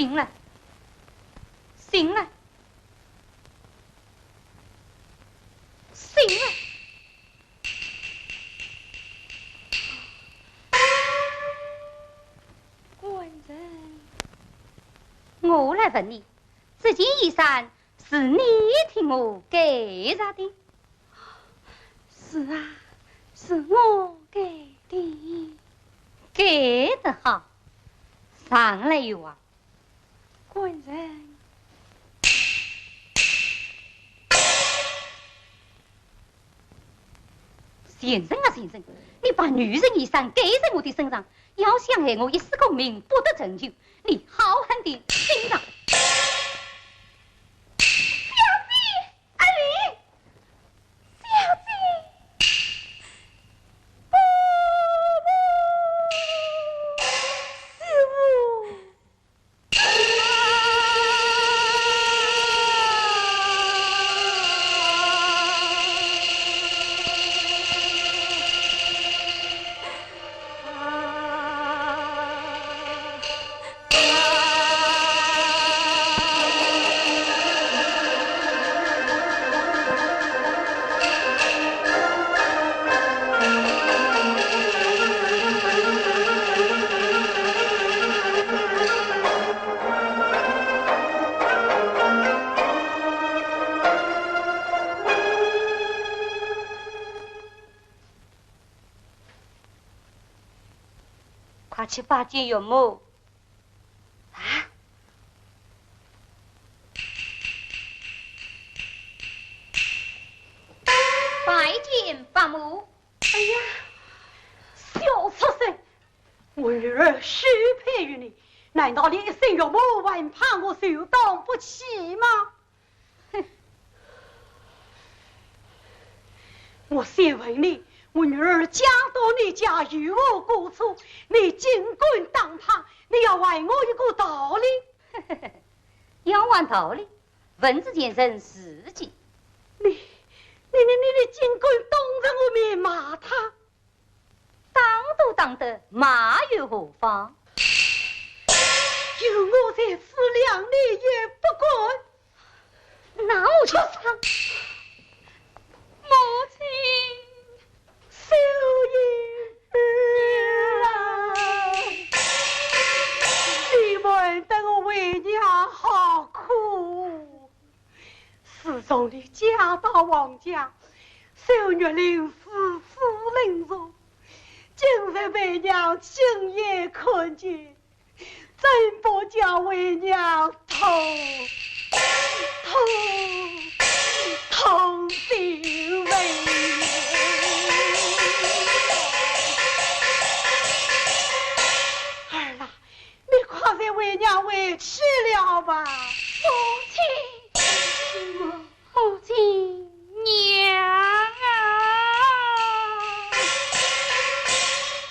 醒了，醒了，醒了！官人，我来问你，这件衣衫是你替我盖着的？是啊，是我盖的。盖得好，上来有啊。 官人。贱人啊贱人，你把女人衣衫盖在我的身上，要想害我一世功名不得成就，你好狠的心肠！小姐，阿丽，小姐，不，不，师傅。 快去拜见岳母。啊？拜见伯母。哎呀，小畜生！我女儿许配于你，难道连一声岳母还怕我受当不起吗？ 哼！我先问你，我女儿嫁到你家有何过错？你竟敢打她，你要还我一个道理。要还道理，问之前人自己。你，你，你，你，你竟敢当着我面骂她？ 打都打得，骂又何妨？有我在此，谅你也不敢。那我就上。母亲。秀英儿啊，你瞒得我为娘好苦。 自从你嫁到王家，受玉林如此冷落，今日为娘亲眼看见，怎不叫为娘痛，痛，痛心肺！儿啊， 你快随为娘回去了吧。母亲，母亲，娘啊！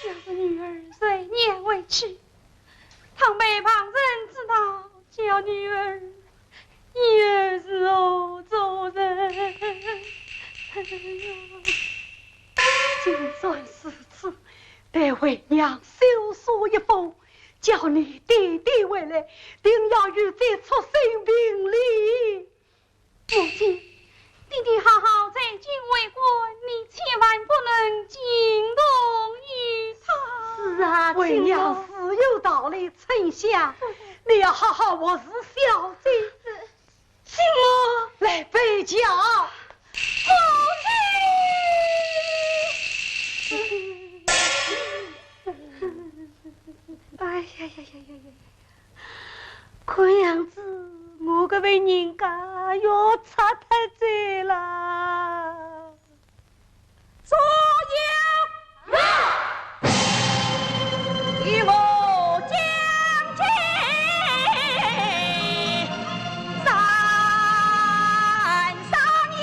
要是女儿随娘回去，倘被旁人知道，叫女儿以后如何做人？就算如此，待为娘修书一封， 叫你爹爹回来，定要与这畜生评理。母亲，爹爹好好在京为官，你千万不能惊动于他。是啊，为娘自有道理，春香，你要好好服侍小姐。 请我来备轿。母亲！哎呀呀呀呀呀呀！看样子我搿位人家要拆脱哉啦。 左右！与我将军斩首也！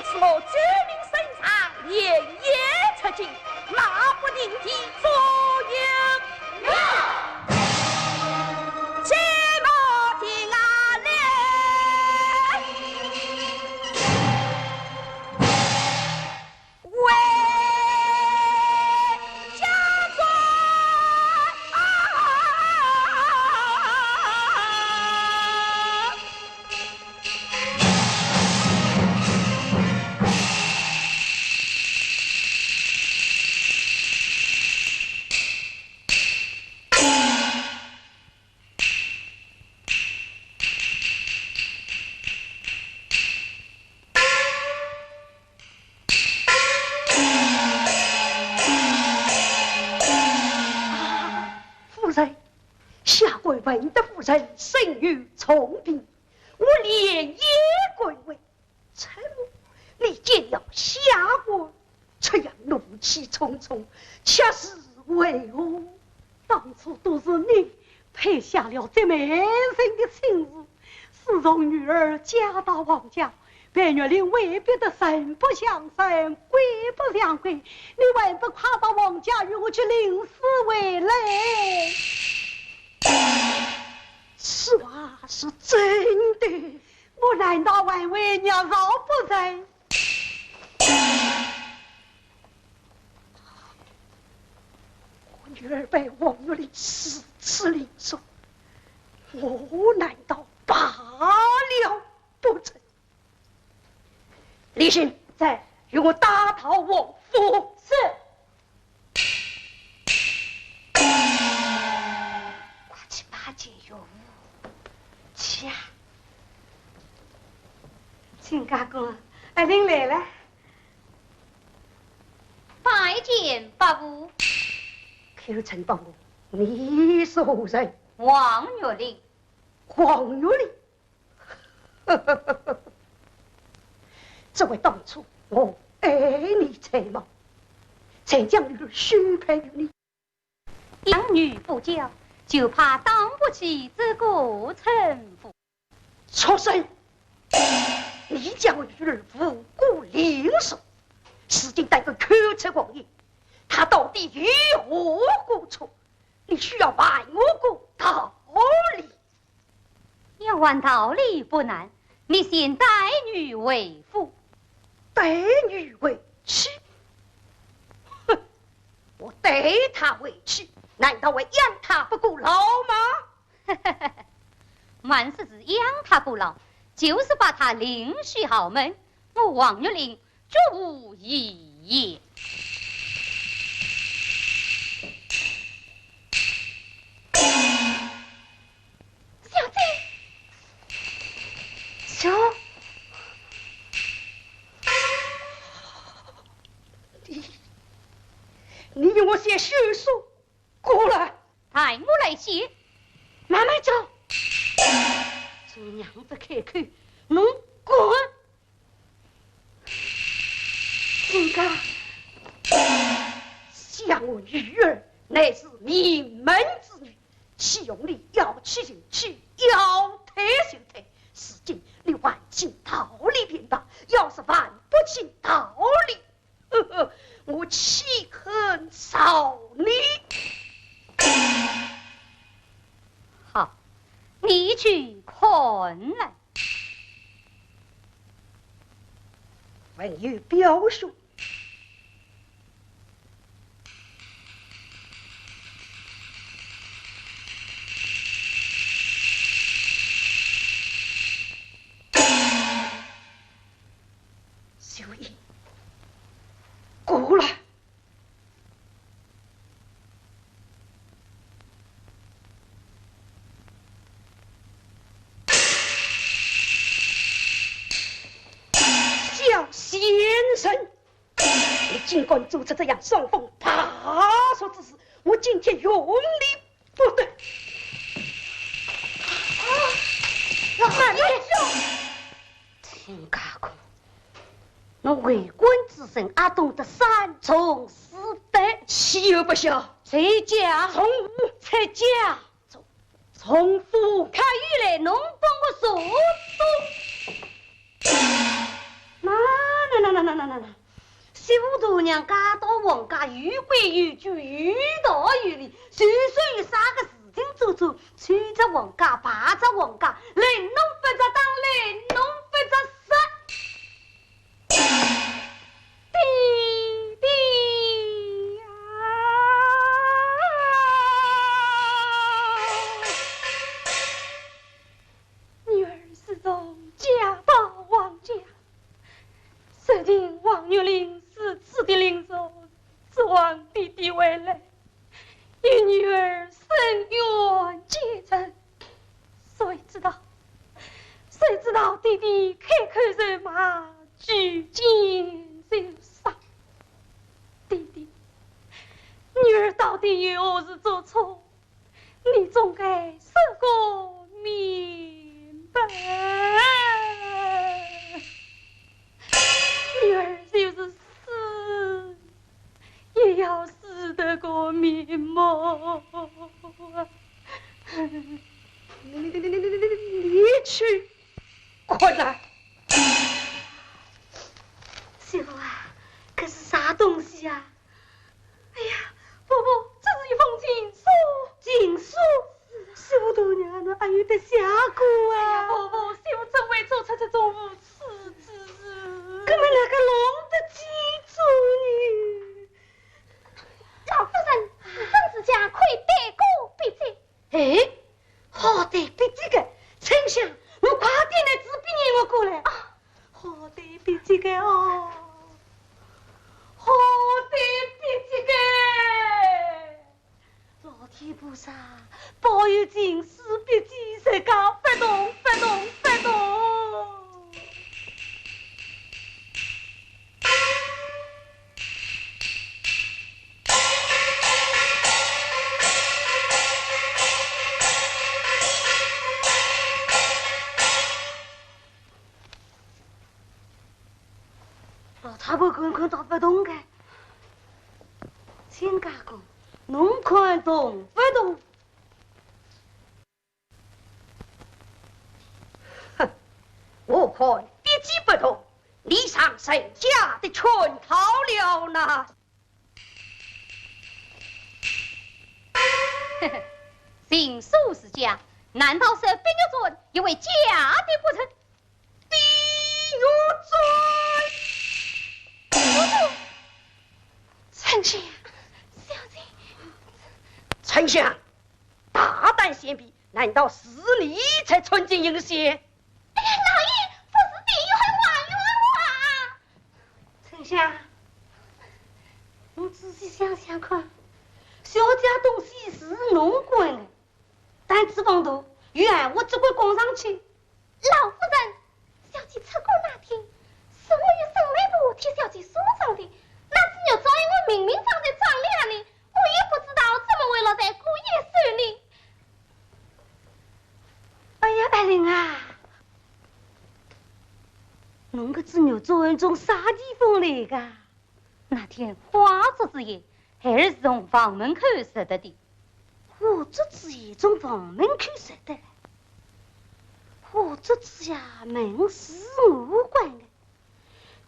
是我周明身上连夜出京，马不停蹄左右。呀！这么定啊嘞！ 为家转啊！夫人，下官闻得夫人身有重病，我连夜赶回。 这，你见了下官，这样怒气冲冲，却是为何？当初都是你配下了这美人的亲事，自从女儿嫁到王家，白玉玲为别的人不像人，鬼不像鬼，你还不快到王家与我去领尸回来？此话是真的。 我难道还会捏造不成？我女儿被王玉玲如此凌辱，我难道罢了不成？李寻，在，与我带到王府。是。 快去拜见岳父。去啊！亲家公，阿玲来了。拜见伯父。口称伯父，你是何人？王玉玲。王玉玲？只为当初我爱你才貌，才将女儿许配于你。 养女不教，就怕当不起这个称呼。畜生！你将我女儿无故凌辱，如今胆敢口出狂言，她到底有何过错？你休要还我个道理。 要还道理不难，你先带女回府。带女回去？哼，我带她回去，难道还养她不过老吗？慢说是养她过老，就是把她另许豪门，我王玉玲 绝无异议。小姐，小……你……你与我写休书过来。待我来写。慢慢走。这娘子开口，侬滚！ 亲家，想我女儿乃是名门之女，岂容你要娶进去，要退就退。如今你还清道理便罢，要是还不清道理，呵呵，我岂肯饶你？好，你去看来。 还有表兄。秀英，过来。 小贱人，你竟敢做出这样伤风败俗之事，我今天容你不得。啊，慢点。 亲家公，侬为官之身，阿懂得三从四德？岂有不晓？在家。从无。在家。从……从父。可以来，侬帮我坐坐。慢媳妇大娘嫁到王家，有规有矩，有道有理，就算有啥个事情做错，吹着王家，败着王家，玲珑不着当，玲珑不着说。爹爹呀！女儿自从嫁到王家， 受尽王玉林如此的凌辱，自王爹爹回来，与女儿伸冤结仇。谁知道，谁知道爹爹开口就骂，举剑就杀。爹爹，女儿到底有何事做错？ 你总该说个明白。女儿就是死，也要死得个瞑目。你去，快来！媳妇啊，这是啥东西啊？ 哎呀，婆婆，这是一封情书。情书？是啊。媳妇大娘，侬阿有得写过啊？哎呀，婆婆，媳妇怎会做出这种无耻之事？搿么哪个弄得见做呢？老夫人，夫人自家可以对过笔迹。 哎，好对笔迹个，春香，侬快点拿纸笔拿过来。啊，好对笔迹个哦，好对笔迹个。老天菩萨，保佑情书笔迹，自家勿动，勿动，勿动。 老太婆看看到勿动个，亲家公，侬看动勿动？ 哼，我看笔迹不动，你上人家的圈套了呐。情书是假，难道是碧玉簪也会假的不成？碧玉簪？春香，小姐。春香，大胆先辈，难道是你才穿针引线？ 哎呀，老爷，不是的，有人还冤枉啊！春香，侬仔细想想看，小姐东西是侬管的，胆子放大，有闲话只管讲上去。老夫人，小姐出阁那天，是我与沈媒婆替小姐梳妆的，那只玉簪我明明放在妆奁里，我也不知道怎么会落在姑爷手里。 哎呀，爱玲啊，侬搿只玉簪从啥地方来个？那天花烛之夜，孩儿是从房门口拾得的。花烛之夜从房门口拾得来？花烛之夜门是我关的，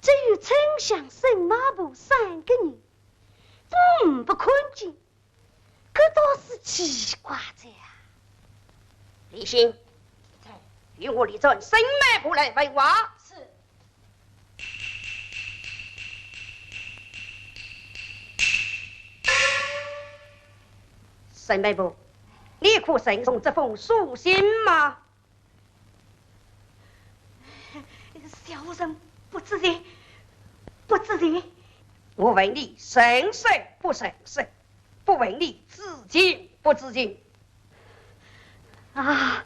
只有春香、沈媒婆三个人，不，不看见。 搿倒是奇怪哉呀。李兴，在，与我立传沈媒婆来问话。是。沈媒婆，你可认得这封书信吗？ 小人不知情，不知情。我问你认识不认识，不问你知情不知情。啊，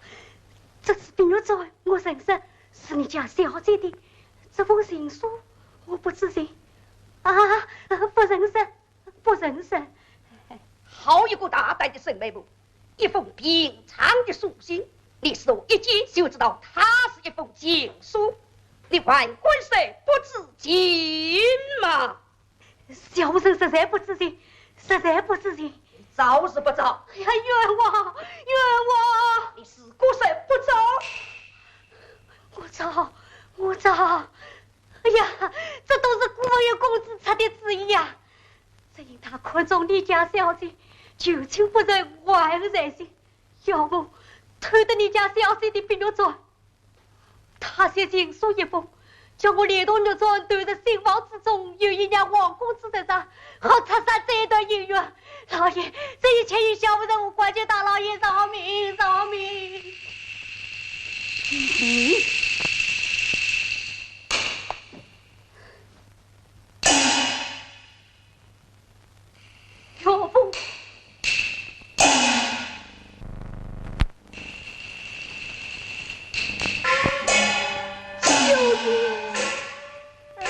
这只碧玉簪我认识，是你家小姐的。这封情书我不知情。啊，不认识。 不认识。好一个大胆的沈媒婆，一封平常的书信，你是我一见就知道它是一封情书，你还敢说不知情吗？小人实在不知情，实在不知情。招是不招？哎呀，冤枉，冤枉！你是不是不招？我招，我招。 哎呀，这都是姑爷公子出的主意呀。只因他看中你家小姐，求亲不成，望而生信，要不偷得你家小姐的碧玉簪。他写情书一封，叫我连同玉簪投入新房之中，有意让王公子得着，好拆散这一段姻缘。老爷，这一切与小人无关，求大老爷饶命，饶命！嗯。 岳父。秀英。儿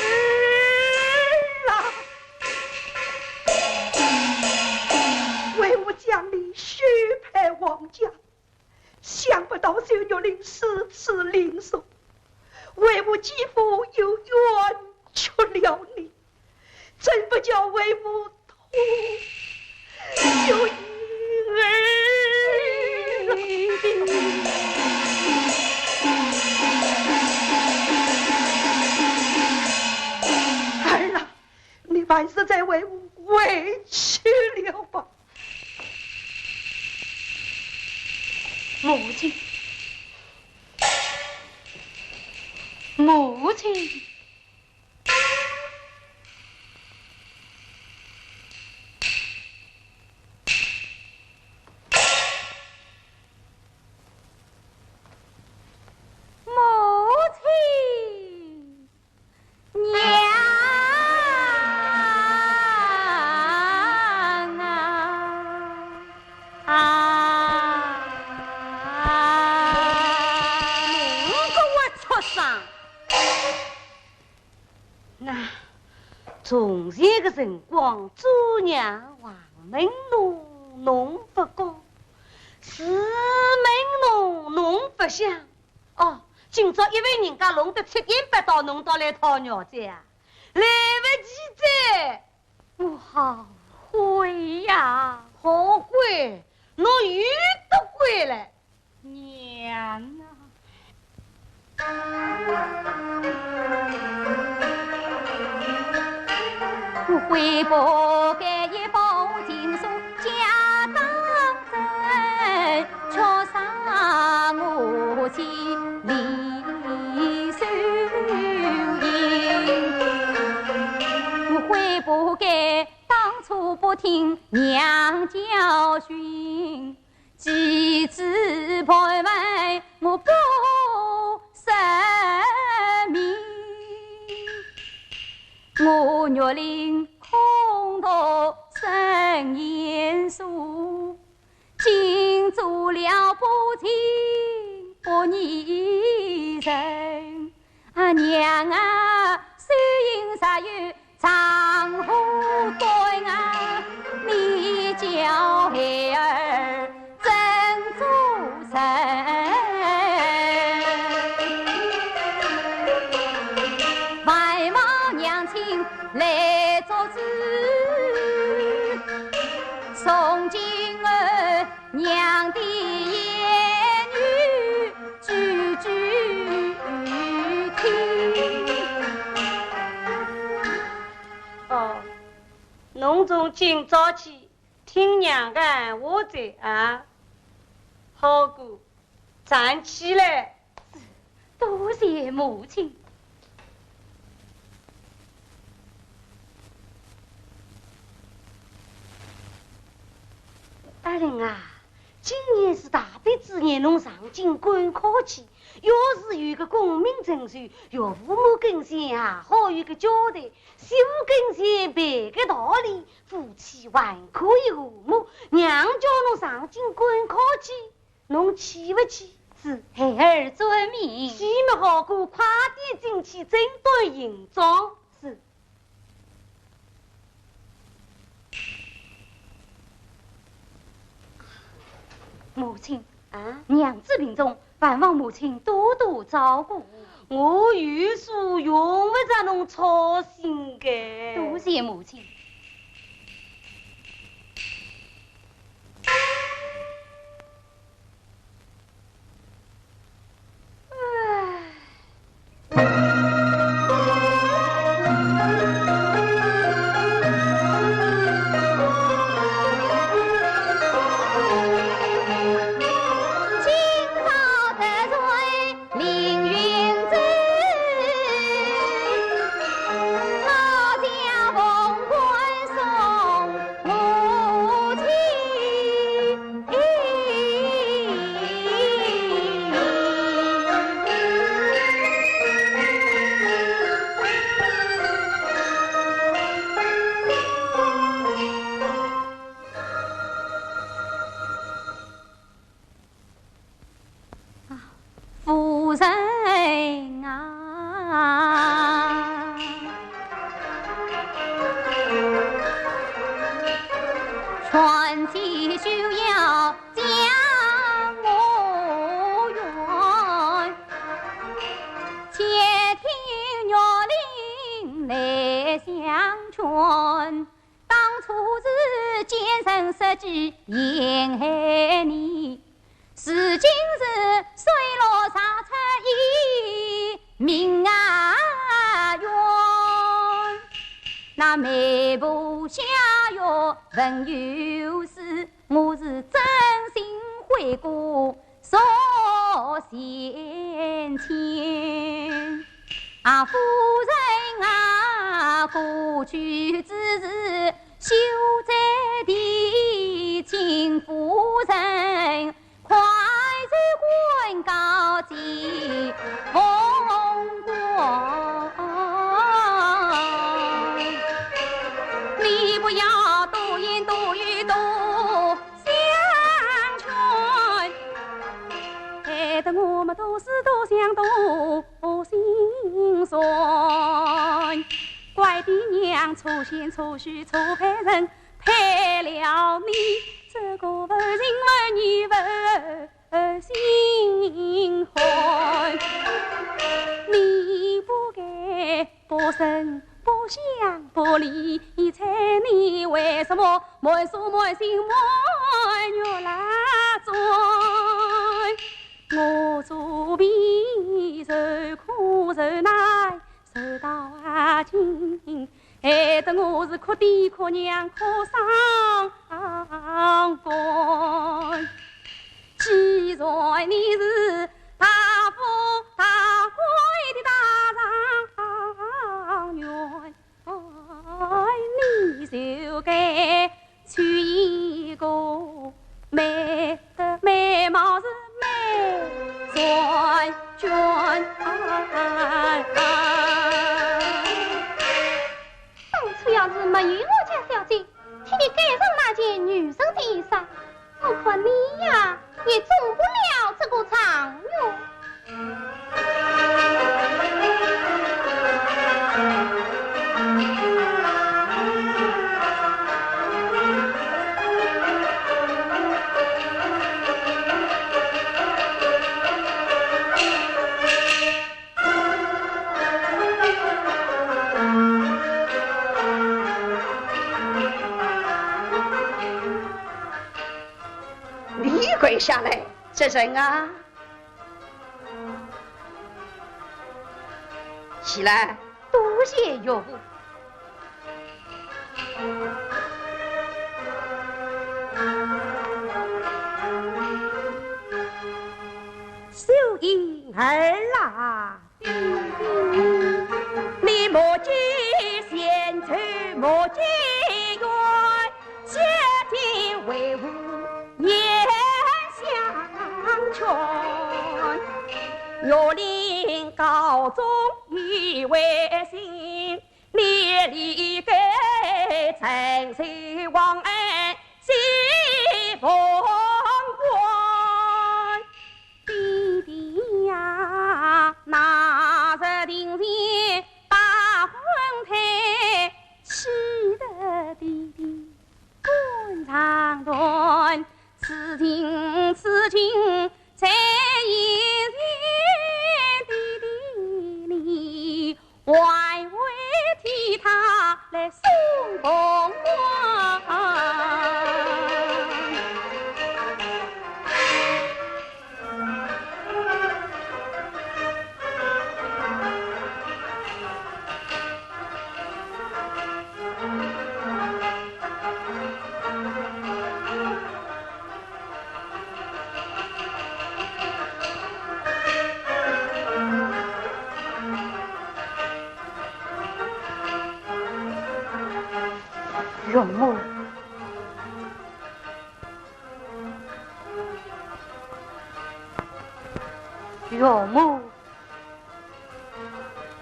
啊！为父将你许配王家，想不到秀玉令如此凌辱，为父几乎又冤屈了你。 真不叫为父痛，秀英儿。儿啊，你还是再为父回去了吧。母亲，母亲。 母亲，娘啊！啊！你个活畜生！ 那从前个辰光，做娘横门弄弄勿光，竖门弄弄勿响。哦，今朝一位人家弄得七颠八倒，弄到来讨肉哉啊，来勿及哉。我好悔呀！好悔？侬又得悔了。 娘啊！我悔不该一封情书假当真，却伤我心里受刑。我悔不该当初不听娘教训， 几次盘问我不说明，我玉令空读生厌书，竟做了不情不义人。啊，娘啊，秀英若有 丈夫对啊，你叫孩儿怎做人？万望娘亲来作主，从今后 娘的言语句句听。哦，侬从今朝起听娘个闲话哉啊。好个，站起来。 多谢母亲。二林啊，今年是大比之年，侬上京赶考去，要是有个功名成就，岳父母跟前也好有个交代，媳妇跟前办个道理，夫妻还可以和睦。娘叫侬上京赶考去， 侬去勿去？是，孩儿遵命。去么好个，快点进去整顿行装。是。母亲，啊？娘子病重，还望母亲多多照顾。我有数，用勿着侬操心个。多谢母亲。 唉。欢喜休要将我怨，且听玉林来相劝。当初是奸臣设计陷害你， 如今是水落石出一命啊冤。那媒婆下药问有事，我是真心悔过数千千。啊，夫人啊，过去之事休再提，请夫人 快快告知凤冠。你不要多言多语多相劝，害得我们多思多想多心酸。怪爹娘错选错婿错配人，配了你这个无情无义无 心寒。你不该不生不想不离，你为什么满手满心满月来转？我做婢受苦受难，受到今，害得我是哭爹哭娘哭伤肝。 既然你是大富大贵的大状元，你就该娶一个美的美貌是美婵娟。当初要是没有我家小姐， 替你改上那件女人的衣裳，我看你呀，也中不了这个状元。你跪下来，这人啊，起来。多谢岳父。秀英儿啊， 你莫急闲愁莫急怨，谢天为父言相劝。玉林高中已为新，你理该承受皇恩谢凤冠。 爹爹呀，那日庭前把婚退，气得爹爹肝肠断。此情此景在眼前，爹爹你 还未替他来送凤冠。岳母，岳母。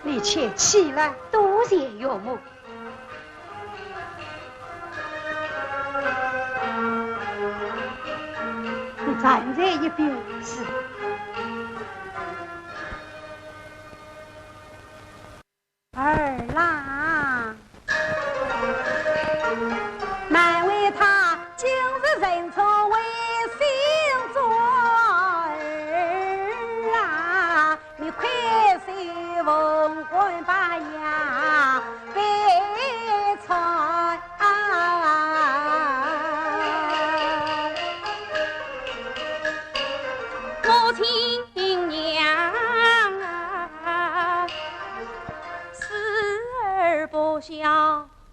你且起来。多谢岳母。你站在一边。是。儿啦，难为他今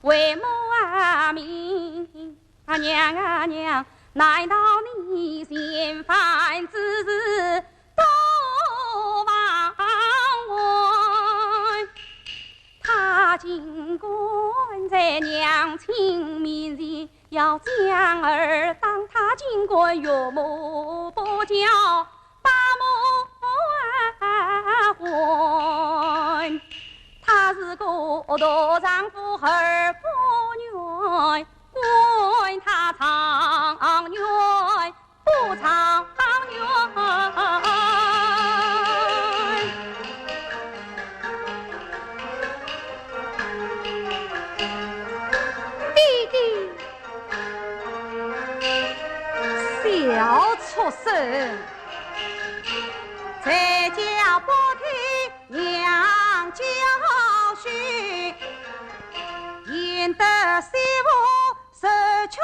为母啊命啊，娘啊娘，难道你嫌烦之事多忘怀？他竟敢在娘亲面前要将儿打，他竟敢岳母不教， 把母还。他是个大丈夫而不愿，管他长远不长远。爹爹， 小畜生！在家不听娘教训，引得媳妇受屈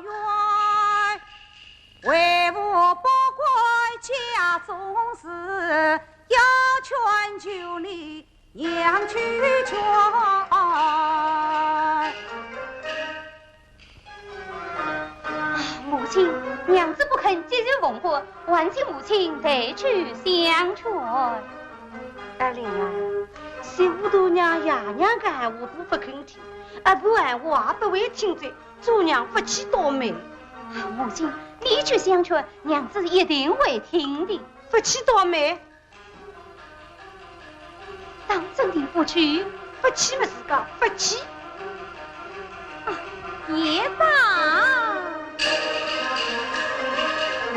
冤。为父不管家中事，要劝就你 娘去劝。啊，母亲，娘子不肯接受凤冠，还请母亲代去相劝。爱玲啊，媳妇大娘爷娘讲闲话不肯听，阿婆闲话也不会听的，做娘不去倒霉。啊，母亲，你去相劝，娘子一定会听的。不去倒霉？ 当真的不去？不去么自家不去。啊，也罢。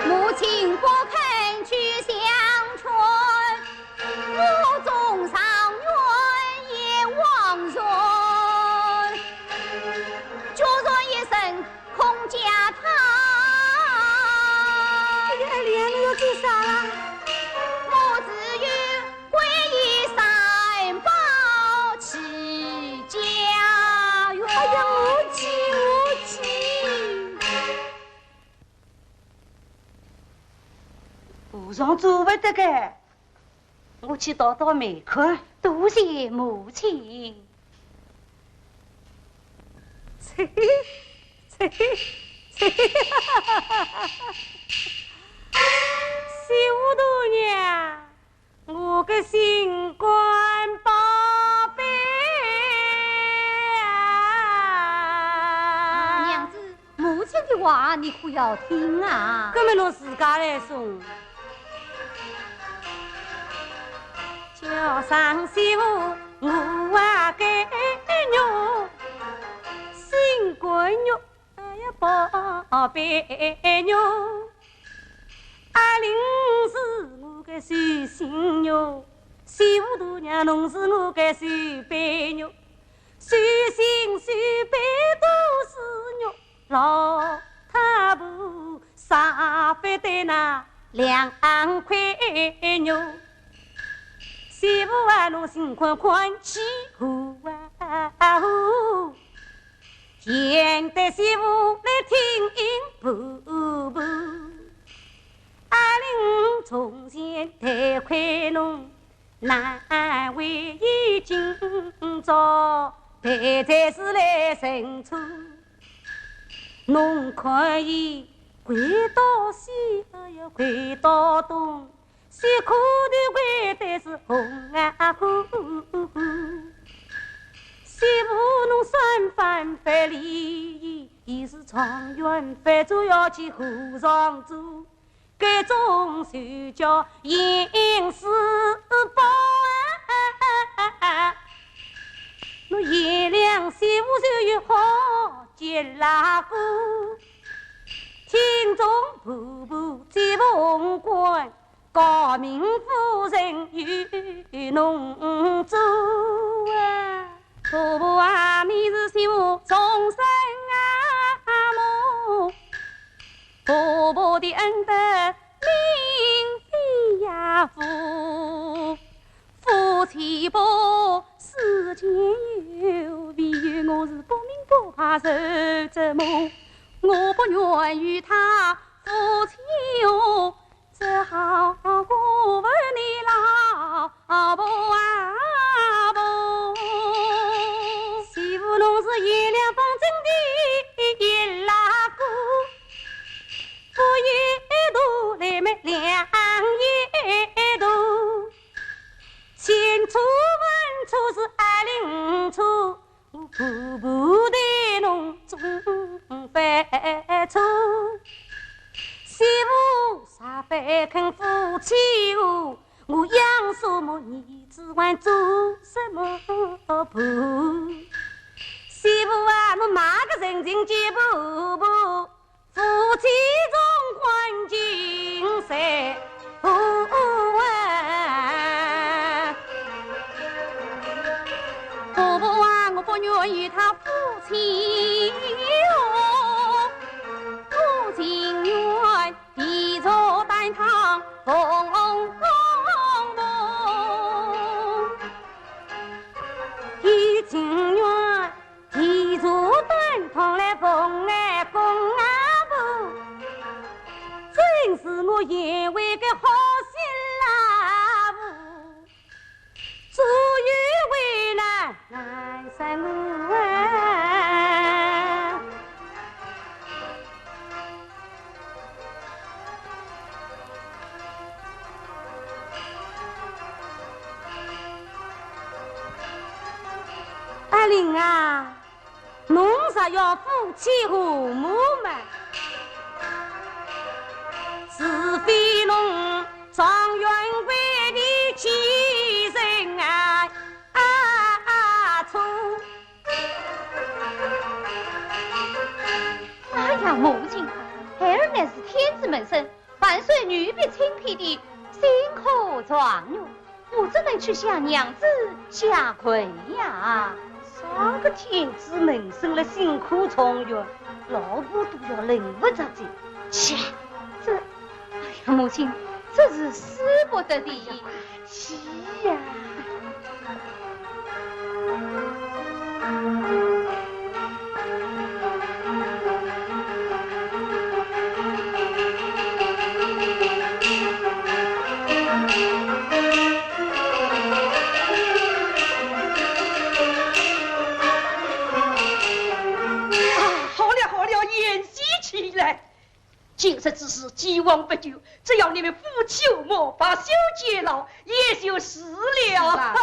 母亲不肯去相劝，我纵伤员也枉然。决然一生 空家堂。哎呀，爱玲，侬要做啥啦？我只有皈依三宝起家哟。哎呀，我去，我去。和尚做勿得个。 我去倒倒霉看。多谢母亲。嘿嘿，嘿嘿，嘿嘿，媳妇大娘，我个心肝宝贝啊！啊，娘子， 母亲的话你可要听啊。搿么侬自家来说。叫声媳妇，我啊该肉，心肝肉，哎呀宝贝肉。阿玲是我个手心肉，媳妇大娘侬是我个手背肉。 手心手背都是肉，老太婆舍勿得那两块肉。媳妇啊，侬心宽宽去和啊和，现在媳妇来听婆婆。阿玲从前待亏侬， 难为伊今朝，待在是来认错。侬看伊跪到西，哎呀，跪到东，西苦头跪得是红啊红。媳妇侬三番不理伊，伊是状元，反做要去和尚做。 该种就叫因果报啊。侬贤良媳妇就有好结拉果，听从婆婆接凤冠，诰命夫人与侬做啊。婆婆啊，你是媳妇终身啊母， 婆婆的恩德名飞呀浮，夫妻百世间有，唯有我是不明不白受折磨，我不愿与他夫妻和，只好我问你老婆啊婆。月亮风筝的一拉鼓，不一度来么两一度，前车文车是二零车，我步步带侬中翻车，媳妇啥饭肯夫妻和， 我养什么儿子还做什么婆？媳妇啊，侬买个人情给婆婆，夫妻中欢情谁和啊？婆婆啊，我不愿与他夫妻哦，我情愿 地坐担汤奉公婆，也情愿地坐担汤来奉俺公俺婆，真是我贤惠个好心啦。 左右为难难生活啊。阿玲啊， 侬若要夫妻和睦嘛，除非侬状元为的妻人啊，啊，错。哎呀，母亲，孩儿乃是天子门生，万岁御笔亲批的新科状元。 我只能去向娘子下跪呀。啥个天子门生了新科状元，老婆都要轮不着的。切，这，哎呀，母亲，这是使不得的。去呀。 啊，好了好了，言归正传。今日之事既往不咎，只要你们夫妻和睦，罢休监牢，也就是了。